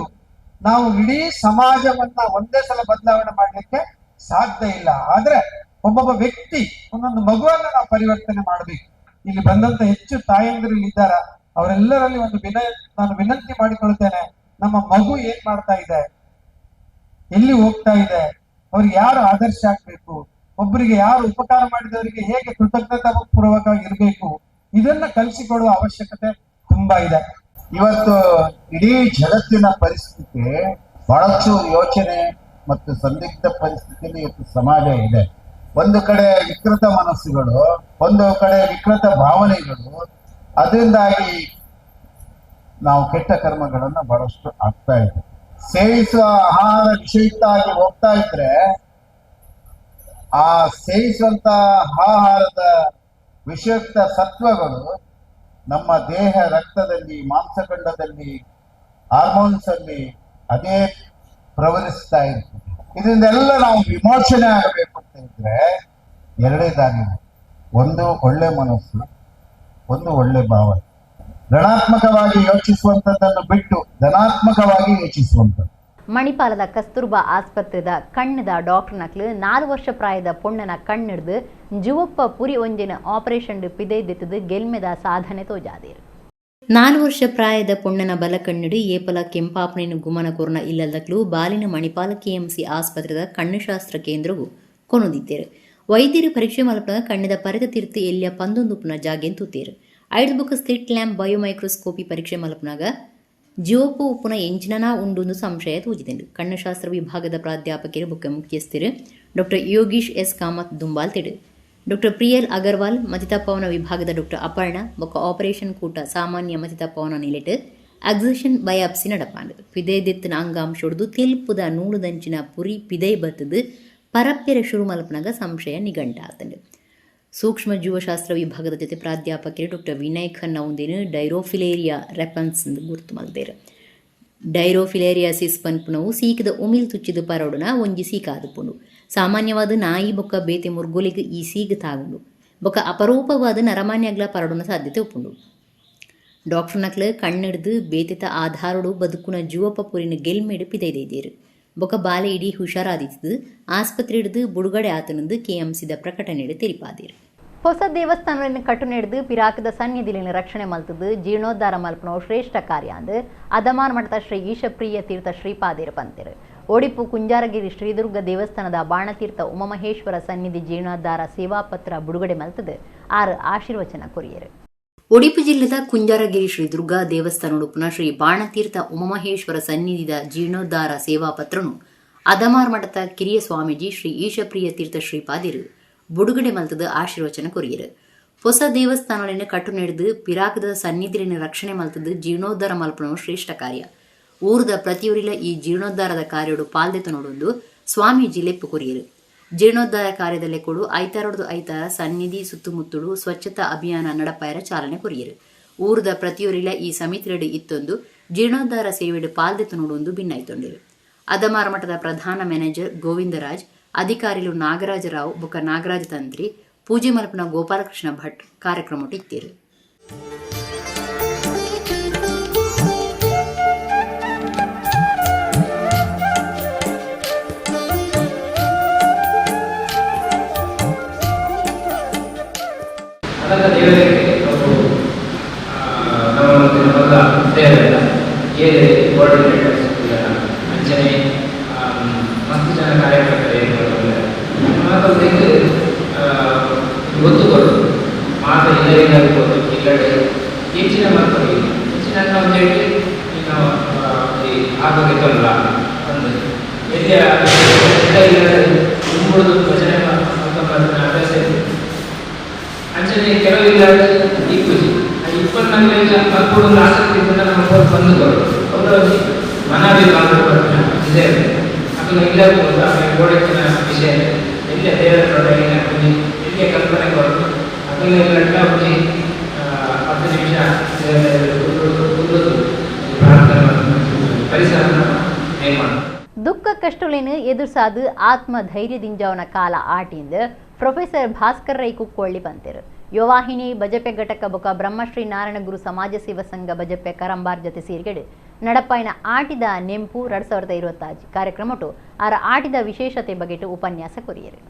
ನಾವು ಇಡೀ ಸಮಾಜವನ್ನ ಒಂದೇ ಸಲ ಬದಲಾವಣೆ ಮಾಡ್ಲಿಕ್ಕೆ ಸಾಧ್ಯ ಇಲ್ಲ. ಆದ್ರೆ ಒಬ್ಬೊಬ್ಬ ವ್ಯಕ್ತಿ, ಒಂದೊಂದು ಮಗುವನ್ನ ನಾವು ಪರಿವರ್ತನೆ ಮಾಡಬೇಕು. ಇಲ್ಲಿ ಬಂದಂತ ಹೆಚ್ಚು ತಾಯಂದಿರು ಇಲ್ಲಿ ಇದ್ದಾರ. ಅವರೆಲ್ಲರಲ್ಲಿ ಒಂದು ವಿನಯ ನಾನು ವಿನಂತಿ ಮಾಡಿಕೊಳ್ತೇನೆ. ನಮ್ಮ ಮಗು ಏನ್ ಮಾಡ್ತಾ ಇದೆ, ಎಲ್ಲಿ ಹೋಗ್ತಾ ಇದೆ, ಅವ್ರಿಗೆ ಯಾರು ಆದರ್ಶ ಆಗ್ಬೇಕು, ಒಬ್ಬರಿಗೆ ಯಾರು ಉಪಕಾರ ಮಾಡಿದವರಿಗೆ ಹೇಗೆ ಕೃತಜ್ಞತಾ ಪೂರ್ವಕವಾಗಿ ಇರಬೇಕು, ಇದನ್ನ ಕಲಿಸಿಕೊಡುವ ಅವಶ್ಯಕತೆ ತುಂಬಾ ಇದೆ. ಇವತ್ತು ಇಡೀ ಜಗತ್ತಿನ ಪರಿಸ್ಥಿತಿ ಬಹಳಷ್ಟು ಯೋಚನೆ ಮತ್ತು ಸಂದಿಗ್ಧ ಪರಿಸ್ಥಿತಿಯಲ್ಲಿ ಇವತ್ತು ಸಮಾಜ ಇದೆ. ಒಂದು ಕಡೆ ವಿಕೃತ ಮನಸ್ಸುಗಳು, ಒಂದು ಕಡೆ ವಿಕೃತ ಭಾವನೆಗಳು. ಅದರಿಂದಾಗಿ ನಾವು ಕೆಟ್ಟ ಕರ್ಮಗಳನ್ನ ಬಹಳಷ್ಟು ಆಗ್ತಾ ಇದೆ. ಸೇವಿಸುವ ಆಹಾರ ವಿಷಯುಕ್ತ ಆಗಿ ಹೋಗ್ತಾ ಇದ್ರೆ, ಆ ಸೇವಿಸುವಂತ ಆಹಾರದ ವಿಷಯುಕ್ತ ಸತ್ವಗಳು ನಮ್ಮ ದೇಹ ರಕ್ತದಲ್ಲಿ, ಮಾಂಸಖಂಡದಲ್ಲಿ, ಹಾರ್ಮೋನ್ಸ್ ಅಲ್ಲಿ ಅದೇ ಪ್ರವಹಿಸ್ತಾ ಇರ್ತದೆ. ಇದರಿಂದೆಲ್ಲ ನಾವು ವಿಮೋಚನೆ ಆಗಬೇಕು ಅಂತ ಇದ್ರೆ ಎರಡೇ ದಾರಿ ಇದೆ. ಒಂದು ಒಳ್ಳೆ ಮನಸ್ಸು, ಒಂದು ಒಳ್ಳೆ ಭಾವನೆ. ಋಣಾತ್ಮಕವಾಗಿ ಯೋಚಿಸುವಂಥದ್ದನ್ನು ಬಿಟ್ಟು ಧನಾತ್ಮಕವಾಗಿ ಯೋಚಿಸುವಂಥದ್ದು. ಮಣಿಪಾಲದ ಕಸ್ತೂರ್ಬಾ ಆಸ್ಪತ್ರೆದ ಕಣ್ಣದ ಡಾಕ್ಟರ್ ನಕ್ಲು 4 ವರ್ಷ ಪ್ರಾಯದ ಪೊಣ್ಣನ ಕಣ್ಣಿಡ್ದು ಜುವಪ್ಪ ಪುರಿ ಒಂಜಿನ ಆಪರೇಷನ್ ಪಿದೈದೆತ್ತದು ಗೆಲ್ಮೆದ ಸಾಧನೆ ತೋಜಾದೇರು. 4 ವರ್ಷ ಪ್ರಾಯದ ಪೊಣ್ಣನ ಬಲ ಕಣ್ಣಿಡು ಏಪಲ ಕೆಂಪಾಪನಿನ ಗುಮನ ಕೊರ್ನ ಇಲ್ಲದಕ್ಲು ಬಾಲಿನ ಮಣಿಪಾಲ ಕೆಎಂಸಿ ಆಸ್ಪತ್ರೆದ ಕಣ್ಣುಶಾಸ್ತ್ರ ಕೇಂದ್ರವು ಕೊನೊದಿದ್ದೇರು. ವೈದ್ಯರು ಪರೀಕ್ಷೆ ಮಲ್ಪನ ಕಣ್ಣಿದ ಪರೆತ ತಿರ್ತು ಎಲ್ಲಿಯ ಪಂದೊಂದುಪ್ಪುನ ಜಾಗೆನ್ ತೂತೇರು. ಐದು ಬೊಕ ಸ್ಲಿಟ್ ಲ್ಯಾಂಪ್ ಬಯೋಮೈಕ್ರೋಸ್ಕೋಪಿ ಪರೀಕ್ಷೆ ಮಲ್ಪನಾಗ ಜಿಯೋಪು ಉಪ್ಪುನ ಎಂಚಿನನಾ ಉಂಡುಂದು ಸಂಶಯ ತೂಜಿದೆಂಡು ಕಣ್ಣುಶಾಸ್ತ್ರ ವಿಭಾಗದ ಪ್ರಾಧ್ಯಾಪಕರು ಬೊಕ್ಕ ಮುಖ್ಯಸ್ಥರು ಡಾಕ್ಟರ್ ಯೋಗೀಶ್ ಎಸ್ ಕಾಮತ್ ದುಂಬಾಲ್ ತಿಡು. ಡಾಕ್ಟರ್ ಪ್ರಿಯಲ್ ಅಗರ್ವಾಲ್, ಮತಿತಪ್ಪವನ ವಿಭಾಗದ ಡಾಕ್ಟರ್ ಅಪರ್ಣ ಬೊಕ್ಕ ಆಪರೇಷನ್ ಕೂಟ ಸಾಮಾನ್ಯ ಮತಿತಪ್ಪವನ ನಿಲೆಟ್ ಅಕ್ಸಿಷನ್ ಬಯಾಪ್ಸಿ ನಡಪಾಂಡು. ಪಿದೈ ದೆತ್ತಿನ ಅಂಗಾಂಶೊಡ್ದು ತೆಲ್ಪುದ ನೂಲುದಂಚಿನ ಪುರಿ ಪಿದೈ ಬತ್ತದು ಪರಪ್ಪೆರ ಶುರು ಮಲ್ಪನಾಗ ಸಂಶಯ ನಿಘಂಟಾತಂಡು. ಸೂಕ್ಷ್ಮ ಜೀವಶಾಸ್ತ್ರ ವಿಭಾಗದ ಜೊತೆ ಪ್ರಾಧ್ಯಾಪಕರು ಡಾಕ್ಟರ್ ವಿನಯ್ ಖನ್ನಾ ಒಂದೇನು ಡೈರೋಫಿಲೇರಿಯಾ ರೆಪನ್ಸ್ ಗುರ್ತು ಮಲ್ದೇರು. ಡೈರೋಫಿಲೇರಿಯಾಸಿಸ್ ಪನ್ಪುನವು ಸೀಕದ ಉಮಿಲ್ ತುಚ್ಚಿದ ಪರಡುನ ಒಂಜಿ ಸೀಕಾದುಪ್ಪುಂಡು. ಸಾಮಾನ್ಯವಾದ ನಾಯಿ ಬೊಕ್ಕ ಬೇತೆ ಮುರ್ಗೊಲಿಗ್ ಈ ಸೀಗ್ ತಾಗುಂಡು ಬೊಕ್ಕ ಅಪರೂಪವಾದ ನರಮಾನ್ಯಗ್ಲ ಪರಡುನ ಸಾಧ್ಯತೆ ಉಪ್ಪುಂಡು. ಡಾಕ್ಟರ್ ನಕ್ಲು ಕಣ್ಣಿಡ್ದು ಬೇತೆತ ಆಧಾರಡು ಬದುಕುನ ಜೂವಪ್ಪ ಪುರಿನ ಗೆಲ್ಮೆಡ್ ಪಿದೈದೈದೇರು. ಬೊಕ ಬಾಲೆ ಇಡೀ ಹುಷಾರಾದಿತ್ತದು ಆಸ್ಪತ್ರೆ ಹಿಡ್ದು ಬುಡುಗಡೆ ಆತನಂದು ಕೆಎಂಸಿದ ಪ್ರಕಟಣೆಡ್ ತೆರಿಪಾದೀರು. ಹೊಸ ದೇವಸ್ಥಾನಗಳನ್ನು ಕಟ್ಟು ಪಿರಾಕದ ಸನ್ನಿಧಿಲಿನ ರಕ್ಷಣೆ ಮಲ್ತದು ಜೀರ್ಣೋದ್ಧಾರ ಮಲ್ಪನವು ಶ್ರೇಷ್ಠ ಕಾರ್ಯ ಅಂದು ಅದಮಾರ್ ಮಠದ ಶ್ರೀ ಈಶಪ್ರಿಯ ತೀರ್ಥ ಶ್ರೀಪಾದಿರು ಪಂತಿರು. ಒಡಿಪು ಕುಂಜಾರಗಿರಿ ಶ್ರೀದುರ್ಗ ದೇವಸ್ಥಾನದ ಬಾಣತೀರ್ಥ ಉಮಾಮಹೇಶ್ವರ ಸನ್ನಿಧಿ ಜೀರ್ಣೋದ್ಧಾರ ಸೇವಾಪತ್ರ ಬಿಡುಗಡೆ ಮಲ್ತದು ಆರು ಆಶೀರ್ವಚನ ಕೊರಿಯರು. ಒಡಿಪು ಜಿಲ್ಲೆದ ಕುಂಜಾರಗಿರಿ ಶ್ರೀ ದುರ್ಗಾ ದೇವಸ್ಥಾನೊಡುಪುನ ಶ್ರೀ ಬಾಣತೀರ್ಥ ಉಮಾಮಹೇಶ್ವರ ಸನ್ನಿಧಿದ ಜೀರ್ಣೋದ್ಧಾರ ಸೇವಾಪತ್ರನು ಅದಮಾರ್ ಮಠದ ಕಿರಿಯ ಸ್ವಾಮೀಜಿ ಶ್ರೀ ಈಶಪ್ರಿಯ ತೀರ್ಥ ಶ್ರೀಪಾದಿರು ಬುಡುಗಡೆ ಮಲ್ತದ ಆಶೀರ್ವಚನ ಕೊರಿಯರು. ಹೊಸ ದೇವಸ್ಥಾನಗಳನ್ನು ಕಟ್ಟು ನಡೆದು ಪಿರಾಕದ ಸನ್ನಿಧಿನ ರಕ್ಷಣೆ ಮಲ್ತದ ಜೀರ್ಣೋದ್ಧಾರ ಮಲ್ಪನವು ಶ್ರೇಷ್ಠ ಕಾರ್ಯ. ಊರದ ಪ್ರತಿಯೊರಿಲ ಈ ಜೀರ್ಣೋದ್ಧಾರದ ಕಾರ್ಯಡು ಪಾಲ್ದೆತ ನೋಡೊಂದು ಸ್ವಾಮೀಜಿ ಲೆಪ್ಪು ಕೊರಿಯರು. ಜೀರ್ಣೋದ್ಧಾರ ಕಾರ್ಯದಲ್ಲೇ ಕೊಡು ಐತಾರೊಡ್ದು ಐತಾರ ಸನ್ನಿಧಿ ಸುತ್ತಮುತ್ತಲು ಸ್ವಚ್ಛತಾ ಅಭಿಯಾನ ನಡಪಾಯರ ಚಾಲನೆ ಕೊರಿಯರು. ಊರದ ಪ್ರತಿಯೊರಿಲ ಈ ಸಮಿತಿರಡು ಇತ್ತೊಂದು ಜೀರ್ಣೋದ್ಧಾರ ಸೇವೆಡು ಪಾಲ್ದೆತ ನೋಡೊಂದು ಭಿನ್ನಾಯ್ತೊಂಡಿರು. ಅದಮಾರ ಮಠದ ಪ್ರಧಾನ ಮ್ಯಾನೇಜರ್ ಗೋವಿಂದರಾಜ್, ಅಧಿಕಾರಿಲು ನಾಗರಾಜರಾವ್ ಬೊಕ ನಾಗರಾಜ ತಂತ್ರಿ, ಪೂಜೆ ಮಲ್ಪನ ಗೋಪಾಲಕೃಷ್ಣ ಭಟ್ ಕಾರ್ಯಕ್ರಮ ಇತ್ತೀರು. ಅದರ ದೇವರಿಗೆ ಅವರು ನಮ್ಮ ಮೊದಲ ಸೇವೆಲ್ಲ ಏಳು ಕೋಆರ್ಡಿನೇಟರ್ಸ್ ಅಂಚನೆ ಮಸ್ತ್ ಜನ ಕಾರ್ಯಕರ್ತರು ಮಾತೊಂದಿಗೆ ಒತ್ತು ಕೊಡು ಮಾತ ಇಲ್ಲ ಇರ್ಬೋದು ಇಲ್ಲಡೆ ಹೆಚ್ಚಿನ ಮಕ್ಕಳು ಹೆಚ್ಚಿನ ಒಂದು ಹೇಳಿ ಇನ್ನು ಈ ಆಗೋದಿತ್ತಲ್ಲ ಒಂದು ಎಲ್ಲಿಯ ಇಲ್ಲ ಕುಂಬುಡುದು ಭಜನೆ ಮಾಡ್ಕೊಂಬರ್ತಾನೆ ಅಭ್ಯಾಸ ಇದೆ. ಅಂಚನೆ ಕೆಲವು ಇಲ್ಲ ಈ ಪೂಜೆ ಇಪ್ಪತ್ತು ಈಗ ಮಕ್ಕಳು ಒಂದು ಆಸಕ್ತಿ ಇದ್ದ ನಮ್ಮ ಬಂದು ಅವರ ಮನವಿ ಇದೆ. ಅದನ್ನು ಇಲ್ಲ ಆಮೇಲೆ ಗೋಡೆತ್ತಿನ ವಿಷಯ ಎಲ್ಲಿಯ ದೇವರ ತೊಡಗಿನ ಒಂಜಿ ಎಲ್ಲಿಯ ಕಲ್ಪನೆ ಕೊರತು ಅದನ್ನ ಇಲ್ಲ ಒಂಜಿ 10 ನಿಮಿಷ ಕುಂದುದು ಪ್ರಾರ್ಥನೆ ಪರಿಸರ ನಿರ್ಮಾಣ. ದುಃಖ ಕಷ್ಟಲೇನು ಎದುರ್ಸಾದು ಆತ್ಮ ಧೈರ್ಯದಿಂಜವನ ಕಾಲ ಆಟಿಂದ ಪ್ರೊಫೆಸರ್ ಭಾಸ್ಕರ್ ರೈ ಕುಕ್ಕೊಳ್ಳಿ ಬಂತಿರು. ಯುವವಾಹಿನಿ ಬಜಪೆ ಘಟಕ ಬೊಕ ಬ್ರಹ್ಮಶ್ರೀ ನಾರಾಯಣ ಗುರು ಸಮಾಜ ಸೇವಾ ಸಂಘ ಬಜಪೆ ಕರಂಬಾರ್ ಜೊತೆ ಸೇರ್ಗಡೆ ನಡಪಾಯಿನ ಆಟಿದ ನೆಂಪು 2025 ಕಾರ್ಯಕ್ರಮಟು ಆರ ಆಟಿದ ವಿಶೇಷತೆ ಬಗೆಟು ಉಪನ್ಯಾಸ ಕೊರಿಯರು.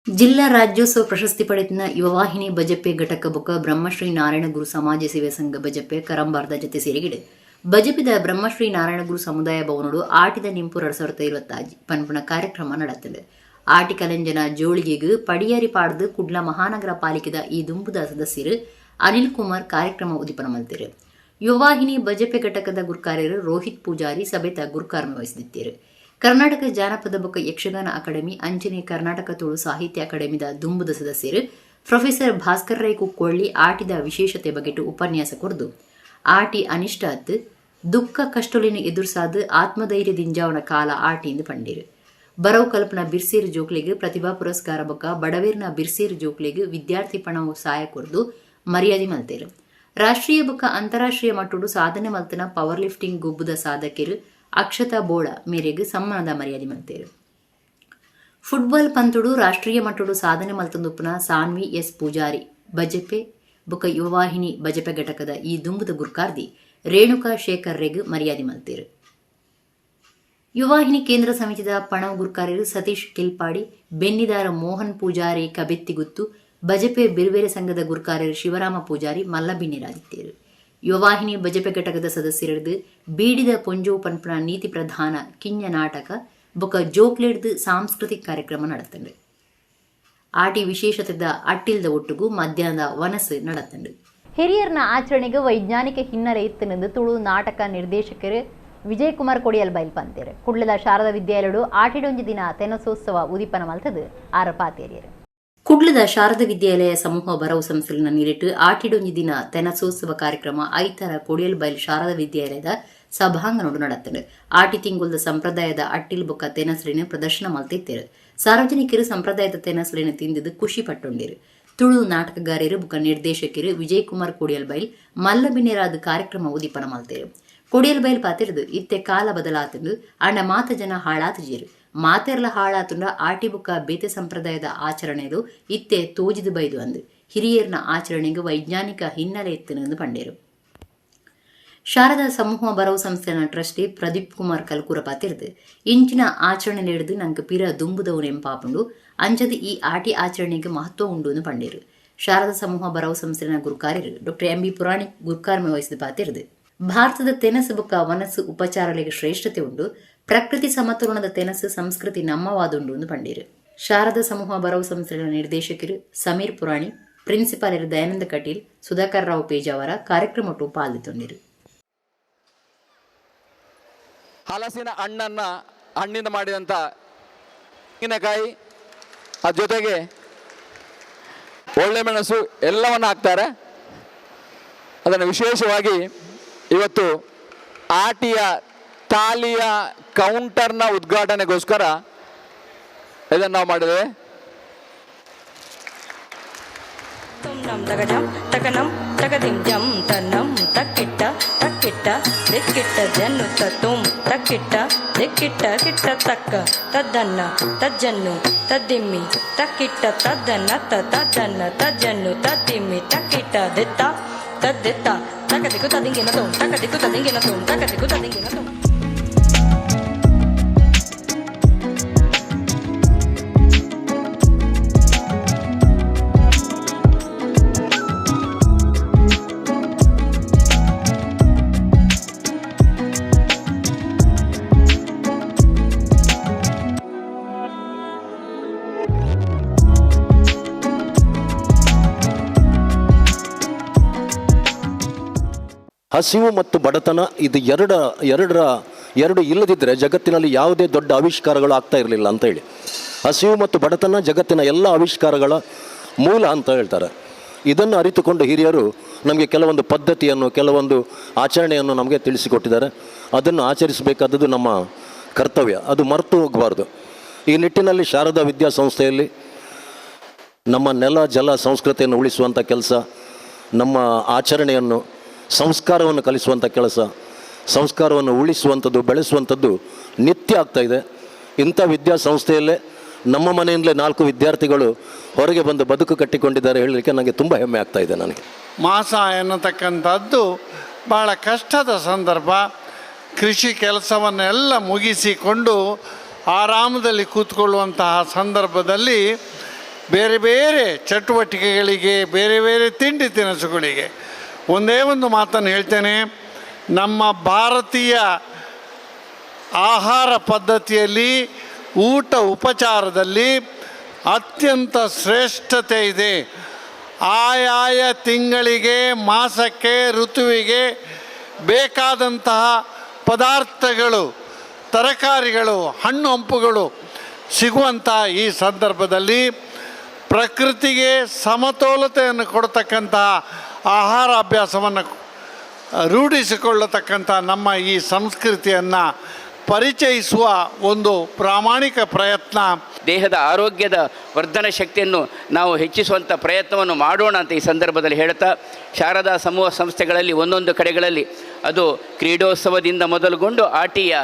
ಜಿಲ್ಲಾ ರಾಜ್ಯೋತ್ಸವ ಪ್ರಶಸ್ತಿ ಪಡೆದ ಯುವವಾಹಿನಿ ಬಜಪೆ ಘಟಕ ಬೊಕ ಬ್ರಹ್ಮಶ್ರೀ ನಾರಾಯಣ ಗುರು ಸಮಾಜ ಸೇವೆ ಸಂಘ ಬಜಪೆ ಕರಂಬಾರ್ದ ಜೊತೆ ಸೇರಿಗಿಡೆ ಬಜಪಿದ ಬ್ರಹ್ಮಶ್ರೀ ನಾರಾಯಣ ಗುರು ಸಮುದಾಯ ಭವನಡು ಆಟಿದ ನಿಂಪು 2025 ಪನ್ಪುನ ಕಾರ್ಯಕ್ರಮ ನಡತದೆ. ಆಟಿ ಕಲಂಜನ ಜೋಳಿಗೆಗ್ ಪಡಿಯಾರಿ ಪಾಡ್ದು ಕುಡ್ಲ ಮಹಾನಗರ ಪಾಲಿಕೆದ ಈ ದುಂಬುದ ಸದಸ್ಯರು ಅನಿಲ್ ಕುಮಾರ್ ಕಾರ್ಯಕ್ರಮ ಉದಿಪನ ಮಲ್ತಿರು. ಯುವವಾಹಿನಿ ಬಜಪೆ ಘಟಕದ ಗುರ್ಕಾರ್ಯರು ರೋಹಿತ್ ಪೂಜಾರಿ ಸಭೆತ ಗುರ್ಕಾರ್ಮೆ ವಹಿಸಿದ್ದರು. ಕರ್ನಾಟಕ ಜಾನಪದ ಬೊಕ ಯಕ್ಷಗಾನ ಅಕಾಡೆಮಿ ಅಂಚನೆ ಕರ್ನಾಟಕ ತುಳು ಸಾಹಿತ್ಯ ಅಕಾಡೆಮಿದ ದುಂಬುದ ಸದಸ್ಯರು ಪ್ರೊಫೆಸರ್ ಭಾಸ್ಕರ್ ರೈ ಕುಕ್ಕೊಳ್ಳಿ ಆಟಿದ ವಿಶೇಷತೆ ಬಗೆಟು ಉಪನ್ಯಾಸ ಕೊರ್ದು ಆಟಿ ಅನಿಷ್ಟಾತ್ ದುಃಖ ಕಷ್ಟೊಲಿನ ಎದುರ್ಸಾದು ಆತ್ಮಧೈರ್ಯ ದಿಂಜಾವಣ ಕಾಲ ಆಟಿ ಎಂದು ಪಂಡಿರು. ಬರವು ಕಲ್ಪನಾ ಬಿರ್ಸೀರ್ ಜೋಕ್ಲೆಗ್ ಪ್ರತಿಭಾ ಪುರಸ್ಕಾರ ಬೊಕ್ಕ ಬಡವೇರ್ನ ಬಿರ್ಸೀರ್ ಜೋಕ್ಲೆಗ್ ವಿದ್ಯಾರ್ಥಿ ಪಣವು ಸಹಾಯ ಕೊರ್ದು ಮರ್ಯಾದೆ ಮಲ್ತೇರು. ರಾಷ್ಟ್ರೀಯ ಬೊಕ್ಕ ಅಂತಾರಾಷ್ಟ್ರೀಯ ಮಟ್ಟಡು ಸಾಧನೆ ಮಲ್ತನ ಪವರ್ ಲಿಫ್ಟಿಂಗ್ ಗೊಬ್ಬುದ ಸಾಧಕಿರು ಅಕ್ಷತಾ ಬೋಳ ಮೇರೆಗ್ ಸಮ್ಮಾನದ ಮರ್ಯಾದೆ ಮಲ್ತೇರು. ಫುಟ್ಬಾಲ್ ಪಂತುಡು ರಾಷ್ಟ್ರೀಯ ಮಟ್ಟಡು ಸಾಧನೆ ಮಲ್ತಂದುಪ್ಪುನ ಸಾನ್ವಿ ಎಸ್ ಪೂಜಾರಿ ಬಜಪೆ ಬೊಕ್ಕ ಯುವವಾಹಿನಿ ಬಜಪೆ ಘಟಕದ ಈ ದುಂಬುದ ಗುರ್ಕಾರ್ದಿ ರೇಣುಕಾ ಶೇಖರ್ ರೆಗ್ ಮರ್ಯಾದೆ ಮಲ್ತೇರು. ಯುವವಾಹಿನಿ ಕೇಂದ್ರ ಸಮಿತಿದ ಪಣವು ಗುರ್ಕಾರ್ಯರು ಸತೀಶ್ ಕೆಲ್ಪಾಡಿ, ಬೆನ್ನಿದಾರ ಮೋಹನ್ ಪೂಜಾರಿ ಕಬೆತ್ತಿಗುತ್ತು, ಬಜಪೆ ಬಿರುಬೇರೆ ಸಂಘದ ಗುರ್ಕಾರ್ಯರು ಶಿವರಾಮ ಪೂಜಾರಿ ಮಲ್ಲಬಿನ್ನಿರಾದಿತ್ತೇರು. ಯುವವಾಹಿನಿ ಬಜಪೆ ಘಟಕದ ಸದಸ್ಯರದು ಬೀಡಿದ ಪೊಂಜೋ ಪನ್ಪುನ ನೀತಿ ಪ್ರಧಾನ ಕಿಂಜ ನಾಟಕ ಬೊಕ ಜೋಕ್ಲೆಡ್ದು ಸಾಂಸ್ಕೃತಿಕ ಕಾರ್ಯಕ್ರಮ ನಡತಂಡು. ಆಟಿ ವಿಶೇಷತೆದ ಅಟ್ಟಿಲ್ದ ಒಟ್ಟುಗು ಮಧ್ಯಾಹ್ನದ ವನಸು ನಡತಂಡು. ಹಿರಿಯರ್ನ ಆಚರಣೆಗೆ ವೈಜ್ಞಾನಿಕ ಹಿನ್ನೆಲೆ ಇತ್ತಿನದು ತುಳು ನಾಟಕ ನಿರ್ದೇಶಕರು ವಿಜಯಕುಮಾರ್ ಕೊಡಿಯಲ್ ಬೈಲ್ ಪಂತೇರು. ಕುಡ್ಲದ ಶಾರದಾ ವಿದ್ಯಾಲಯಡು ಆಟಿಡೊಂಜಿ ದಿನ ತೆನಸೋತ್ಸವ ಉದಿಪನ ಮಲ್ತದು ಆರ ಪಾತೇರಿಯರು. ಕುಡ್ಲದ ಶಾರದಾ ವಿದ್ಯಾಲಯ ಸಮೂಹ ಬರವು ಸಂಸ್ಥೆಲಿನ ನೀರಿಟ್ಟು ಆಟಿಡೊಂಜಿ ದಿನ ತೆನಸೋತ್ಸವ ಕಾರ್ಯಕ್ರಮ ಐತಾರ ಕೊಡಿಯಲ್ ಬೈಲ್ ಶಾರದಾ ವಿದ್ಯಾಲಯದ ಸಭಾಂಗಣಡು ನಡತ್ತಂಡು. ಆಟಿ ತಿಂಗುಲ್ದ ಸಂಪ್ರದಾಯದ ಅಟ್ಟಿಲ್ ಬೊಕ್ಕ ತೆನಸಲಿನ ಪ್ರದರ್ಶನ ಮಲ್ತಿತ್ತೇರು. ಸಾರ್ವಜನಿಕರು ಸಂಪ್ರದಾಯದ ತೆನಸಲಿನ ತಿಂದಿದ್ದು ಖುಷಿ ಪಟ್ಟೊಂಡಿರು. ತುಳು ನಾಟಕಗಾರರು ಬೊಕ್ಕ ನಿರ್ದೇಶಕರು ವಿಜಯಕುಮಾರ್ ಕೊಡಿಯಲ್ ಬೈಲ್ ಮಲ್ಲಬಿನ್ನೆರಾದ ಕಾರ್ಯಕ್ರಮ ಉದಿಪನ ಮಲ್ತೇರು. Kodialbail ಪಾತೆರ್ದು ಇತ್ತೆ ಕಾಲ ಬದಲಾತುಂಡು ಆಂಡ ಮಾತ ಜನ ಹಾಳಾತುಜೆರ್. ಮಾತೆರ್ಲ ಹಾಳಾತುಂಡ ಆಟಿ ಬೊಕ್ಕ ಬೇತೆ ಸಂಪ್ರದಾಯದ ಆಚರಣೆಲು ಇತ್ತೆ ತೋಜಿದು ಬೈದು ಅಂದ್ ಹಿರಿಯರ್ನ ಆಚರಣೆಗೆ ವೈಜ್ಞಾನಿಕ ಹಿನ್ನೆಲೆ ಇತ್ತುಂದು ಪಂಡೇರು. ಶಾರದಾ ಸಮೂಹ ಬರವು ಸಂಸ್ಥೆನ ಟ್ರಸ್ಟಿ ಪ್ರದೀಪ್ ಕುಮಾರ್ ಕಲ್ಕೂರ ಪಾತೆರ್ದು ಇಂಚಿನ ಆಚರಣೆ ಹಿಡಿದು ನಂಗೆ ಪಿರ ದುಂಬುದವು ನೆಂಪಾಪುಂಡು ಅಂಚದ ಈ ಆಟಿ ಆಚರಣೆಗೆ ಮಹತ್ವ ಉಂಡು ಎಂದು ಪಂಡೇರು. ಶಾರದಾ ಸಮೂಹ ಬರವು ಸಂಸ್ಥೆನ ಗುರುಕಾರ್ಯರು doctor M B Puranik ಗುರುಕಾರ್ಮೆ ವಹಿಸಿದ ಪಾತೆರ್ದು ಭಾರತದ ತೆನಸು ಬೊಕ್ಕ ವನಸ್ಸು ಉಪಚಾರಗಳಿಗೆ ಶ್ರೇಷ್ಠತೆ ಉಂಡು, ಪ್ರಕೃತಿ ಸಮತೋಲನದ ತೆನಸು ಸಂಸ್ಕೃತಿ ನಮ್ಮವಾದುಂಡು ಎಂದು ಪಂಡೇರು. ಶಾರದಾ ಸಮೂಹ ಬರವು ಸಂಸ್ಥೆಗಳ ನಿರ್ದೇಶಕರು ಸಮೀರ್ ಪುರಾಣಿಕ್, ಪ್ರಿನ್ಸಿಪಾಲರು ದಯಾನಂದ ಕಟೀಲ್, ಸುಧಾಕರ್ ರಾವ್ ಪೇಜಾವರ ಕಾರ್ಯಕ್ರಮಟ್ಟು ಪಾಲ್ಗೊಂಡಿರು. ಹಲಸಿನ ಹಣ್ಣನ್ನು ಹಣ್ಣಿಂದ ಮಾಡಿದಂಥ ತೆಂಗಿನಕಾಯಿ, ಅದ್ರ ಜೊತೆಗೆ ಒಳ್ಳೆ ಮೆಣಸು ಎಲ್ಲವನ್ನು ಹಾಕ್ತಾರೆ. ಅದನ್ನು ವಿಶೇಷವಾಗಿ ಇವತ್ತು ಆಟಿಯ ತಾಲಿಯ ಕೌಂಟರ್ನ ಉದ್ಘಾಟನೆಗೋಸ್ಕರ ಇದನ್ನು ನಾವು ಮಾಡಿದ್ದೇವೆ. ಹಸಿವು ಮತ್ತು ಬಡತನ ಇದು ಎರಡು ಇಲ್ಲದಿದ್ದರೆ ಜಗತ್ತಿನಲ್ಲಿ ಯಾವುದೇ ದೊಡ್ಡ ಆವಿಷ್ಕಾರಗಳು ಆಗ್ತಾ ಇರಲಿಲ್ಲ ಅಂತ ಹೇಳಿ. ಹಸಿವು ಮತ್ತು ಬಡತನ ಜಗತ್ತಿನ ಎಲ್ಲ ಆವಿಷ್ಕಾರಗಳ ಮೂಲ ಅಂತ ಹೇಳ್ತಾರೆ. ಇದನ್ನು ಅರಿತುಕೊಂಡು ಹಿರಿಯರು ನಮಗೆ ಕೆಲವೊಂದು ಪದ್ಧತಿಯನ್ನು, ಕೆಲವೊಂದು ಆಚರಣೆಯನ್ನು ನಮಗೆ ತಿಳಿಸಿಕೊಟ್ಟಿದ್ದಾರೆ. ಅದನ್ನು ಆಚರಿಸಬೇಕಾದದ್ದು ನಮ್ಮ ಕರ್ತವ್ಯ, ಅದು ಮರೆತು ಹೋಗಬಾರ್ದು. ಈ ನಿಟ್ಟಿನಲ್ಲಿ ಶಾರದಾ ವಿದ್ಯಾಸಂಸ್ಥೆಯಲ್ಲಿ ನಮ್ಮ ನೆಲ ಜಲ ಸಂಸ್ಕೃತಿಯನ್ನು ಉಳಿಸುವಂಥ ಕೆಲಸ, ನಮ್ಮ ಆಚರಣೆಯನ್ನು, ಸಂಸ್ಕಾರವನ್ನು ಕಲಿಸುವಂಥ ಕೆಲಸ, ಸಂಸ್ಕಾರವನ್ನು ಉಳಿಸುವಂಥದ್ದು, ಬೆಳೆಸುವಂಥದ್ದು ನಿತ್ಯ ಆಗ್ತಾಯಿದೆ. ಇಂಥ ವಿದ್ಯಾಸಂಸ್ಥೆಯಲ್ಲೇ ನಮ್ಮ ಮನೆಯಿಂದಲೇ 4 ವಿದ್ಯಾರ್ಥಿಗಳು ಹೊರಗೆ ಬಂದು ಬದುಕು ಕಟ್ಟಿಕೊಂಡಿದ್ದಾರೆ ಹೇಳಲಿಕ್ಕೆ ನನಗೆ ತುಂಬ ಹೆಮ್ಮೆ ಆಗ್ತಾಯಿದೆ. ನನಗೆ ಮಾಸ ಎನ್ನತಕ್ಕಂಥದ್ದು ಭಾಳ ಕಷ್ಟದ ಸಂದರ್ಭ. ಕೃಷಿ ಕೆಲಸವನ್ನೆಲ್ಲ ಮುಗಿಸಿಕೊಂಡು ಆರಾಮದಲ್ಲಿ ಕೂತ್ಕೊಳ್ಳುವಂತಹ ಸಂದರ್ಭದಲ್ಲಿ ಬೇರೆ ಬೇರೆ ಚಟುವಟಿಕೆಗಳಿಗೆ, ಬೇರೆ ಬೇರೆ ತಿಂಡಿ ತಿನಿಸುಗಳಿಗೆ ಒಂದೇ ಒಂದು ಮಾತನ್ನು ಹೇಳ್ತೇನೆ. ನಮ್ಮ ಭಾರತೀಯ ಆಹಾರ ಪದ್ಧತಿಯಲ್ಲಿ ಊಟ ಉಪಚಾರದಲ್ಲಿ ಅತ್ಯಂತ ಶ್ರೇಷ್ಠತೆ ಇದೆ. ಆಯಾಯ ತಿಂಗಳಿಗೆ, ಮಾಸಕ್ಕೆ, ಋತುವಿಗೆ ಬೇಕಾದಂತಹ ಪದಾರ್ಥಗಳು, ತರಕಾರಿಗಳು, ಹಣ್ಣು ಹಂಪುಗಳು ಸಿಗುವಂಥ ಈ ಸಂದರ್ಭದಲ್ಲಿ ಪ್ರಕೃತಿಗೆ ಸಮತೋಲತೆಯನ್ನು ಕೊಡ್ತಕ್ಕಂತಹ ಆಹಾರ ಅಭ್ಯಾಸವನ್ನು ರೂಢಿಸಿಕೊಳ್ಳತಕ್ಕಂಥ ನಮ್ಮ ಈ ಸಂಸ್ಕೃತಿಯನ್ನು ಪರಿಚಯಿಸುವ ಒಂದು ಪ್ರಾಮಾಣಿಕ ಪ್ರಯತ್ನ. ದೇಹದ ಆರೋಗ್ಯದ ವರ್ಧನ ಶಕ್ತಿಯನ್ನು ನಾವು ಹೆಚ್ಚಿಸುವಂಥ ಪ್ರಯತ್ನವನ್ನು ಮಾಡೋಣ ಅಂತ ಈ ಸಂದರ್ಭದಲ್ಲಿ ಹೇಳ್ತಾ, ಶಾರದಾ ಸಮೂಹ ಸಂಸ್ಥೆಗಳಲ್ಲಿ ಒಂದೊಂದು ಕಡೆಗಳಲ್ಲಿ ಅದು ಕ್ರೀಡೋತ್ಸವದಿಂದ ಮೊದಲುಗೊಂಡು ಆಟಿಯ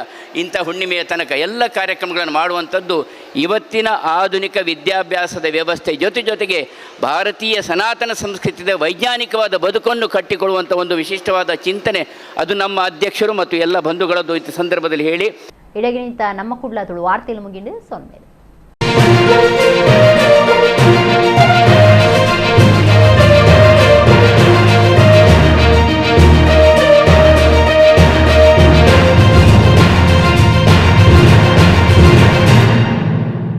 ಇಂಥ ಹುಣ್ಣಿಮೆಯ ತನಕ ಎಲ್ಲ ಕಾರ್ಯಕ್ರಮಗಳನ್ನು ಮಾಡುವಂಥದ್ದು ಇವತ್ತಿನ ಆಧುನಿಕ ವಿದ್ಯಾಭ್ಯಾಸದ ವ್ಯವಸ್ಥೆ ಜೊತೆ ಜೊತೆಗೆ ಭಾರತೀಯ ಸನಾತನ ಸಂಸ್ಕೃತಿಯ ವೈಜ್ಞಾನಿಕವಾದ ಬದುಕನ್ನು ಕಟ್ಟಿಕೊಳ್ಳುವಂಥ ಒಂದು ವಿಶಿಷ್ಟವಾದ ಚಿಂತನೆ ಅದು ನಮ್ಮ ಅಧ್ಯಕ್ಷರು ಮತ್ತು ಎಲ್ಲ ಬಂಧುಗಳದ್ದು ಈ ಸಂದರ್ಭದಲ್ಲಿ ಹೇಳಿ. ಇಡಗಿನಿಂತ ನಮ್ಮ ಕುಡ್ಲ ತುಳು ವಾರ್ತೆಯಲ್ಲಿ ಮುಗಿಂಡು ಸೊನ್ಮೇಲೆ.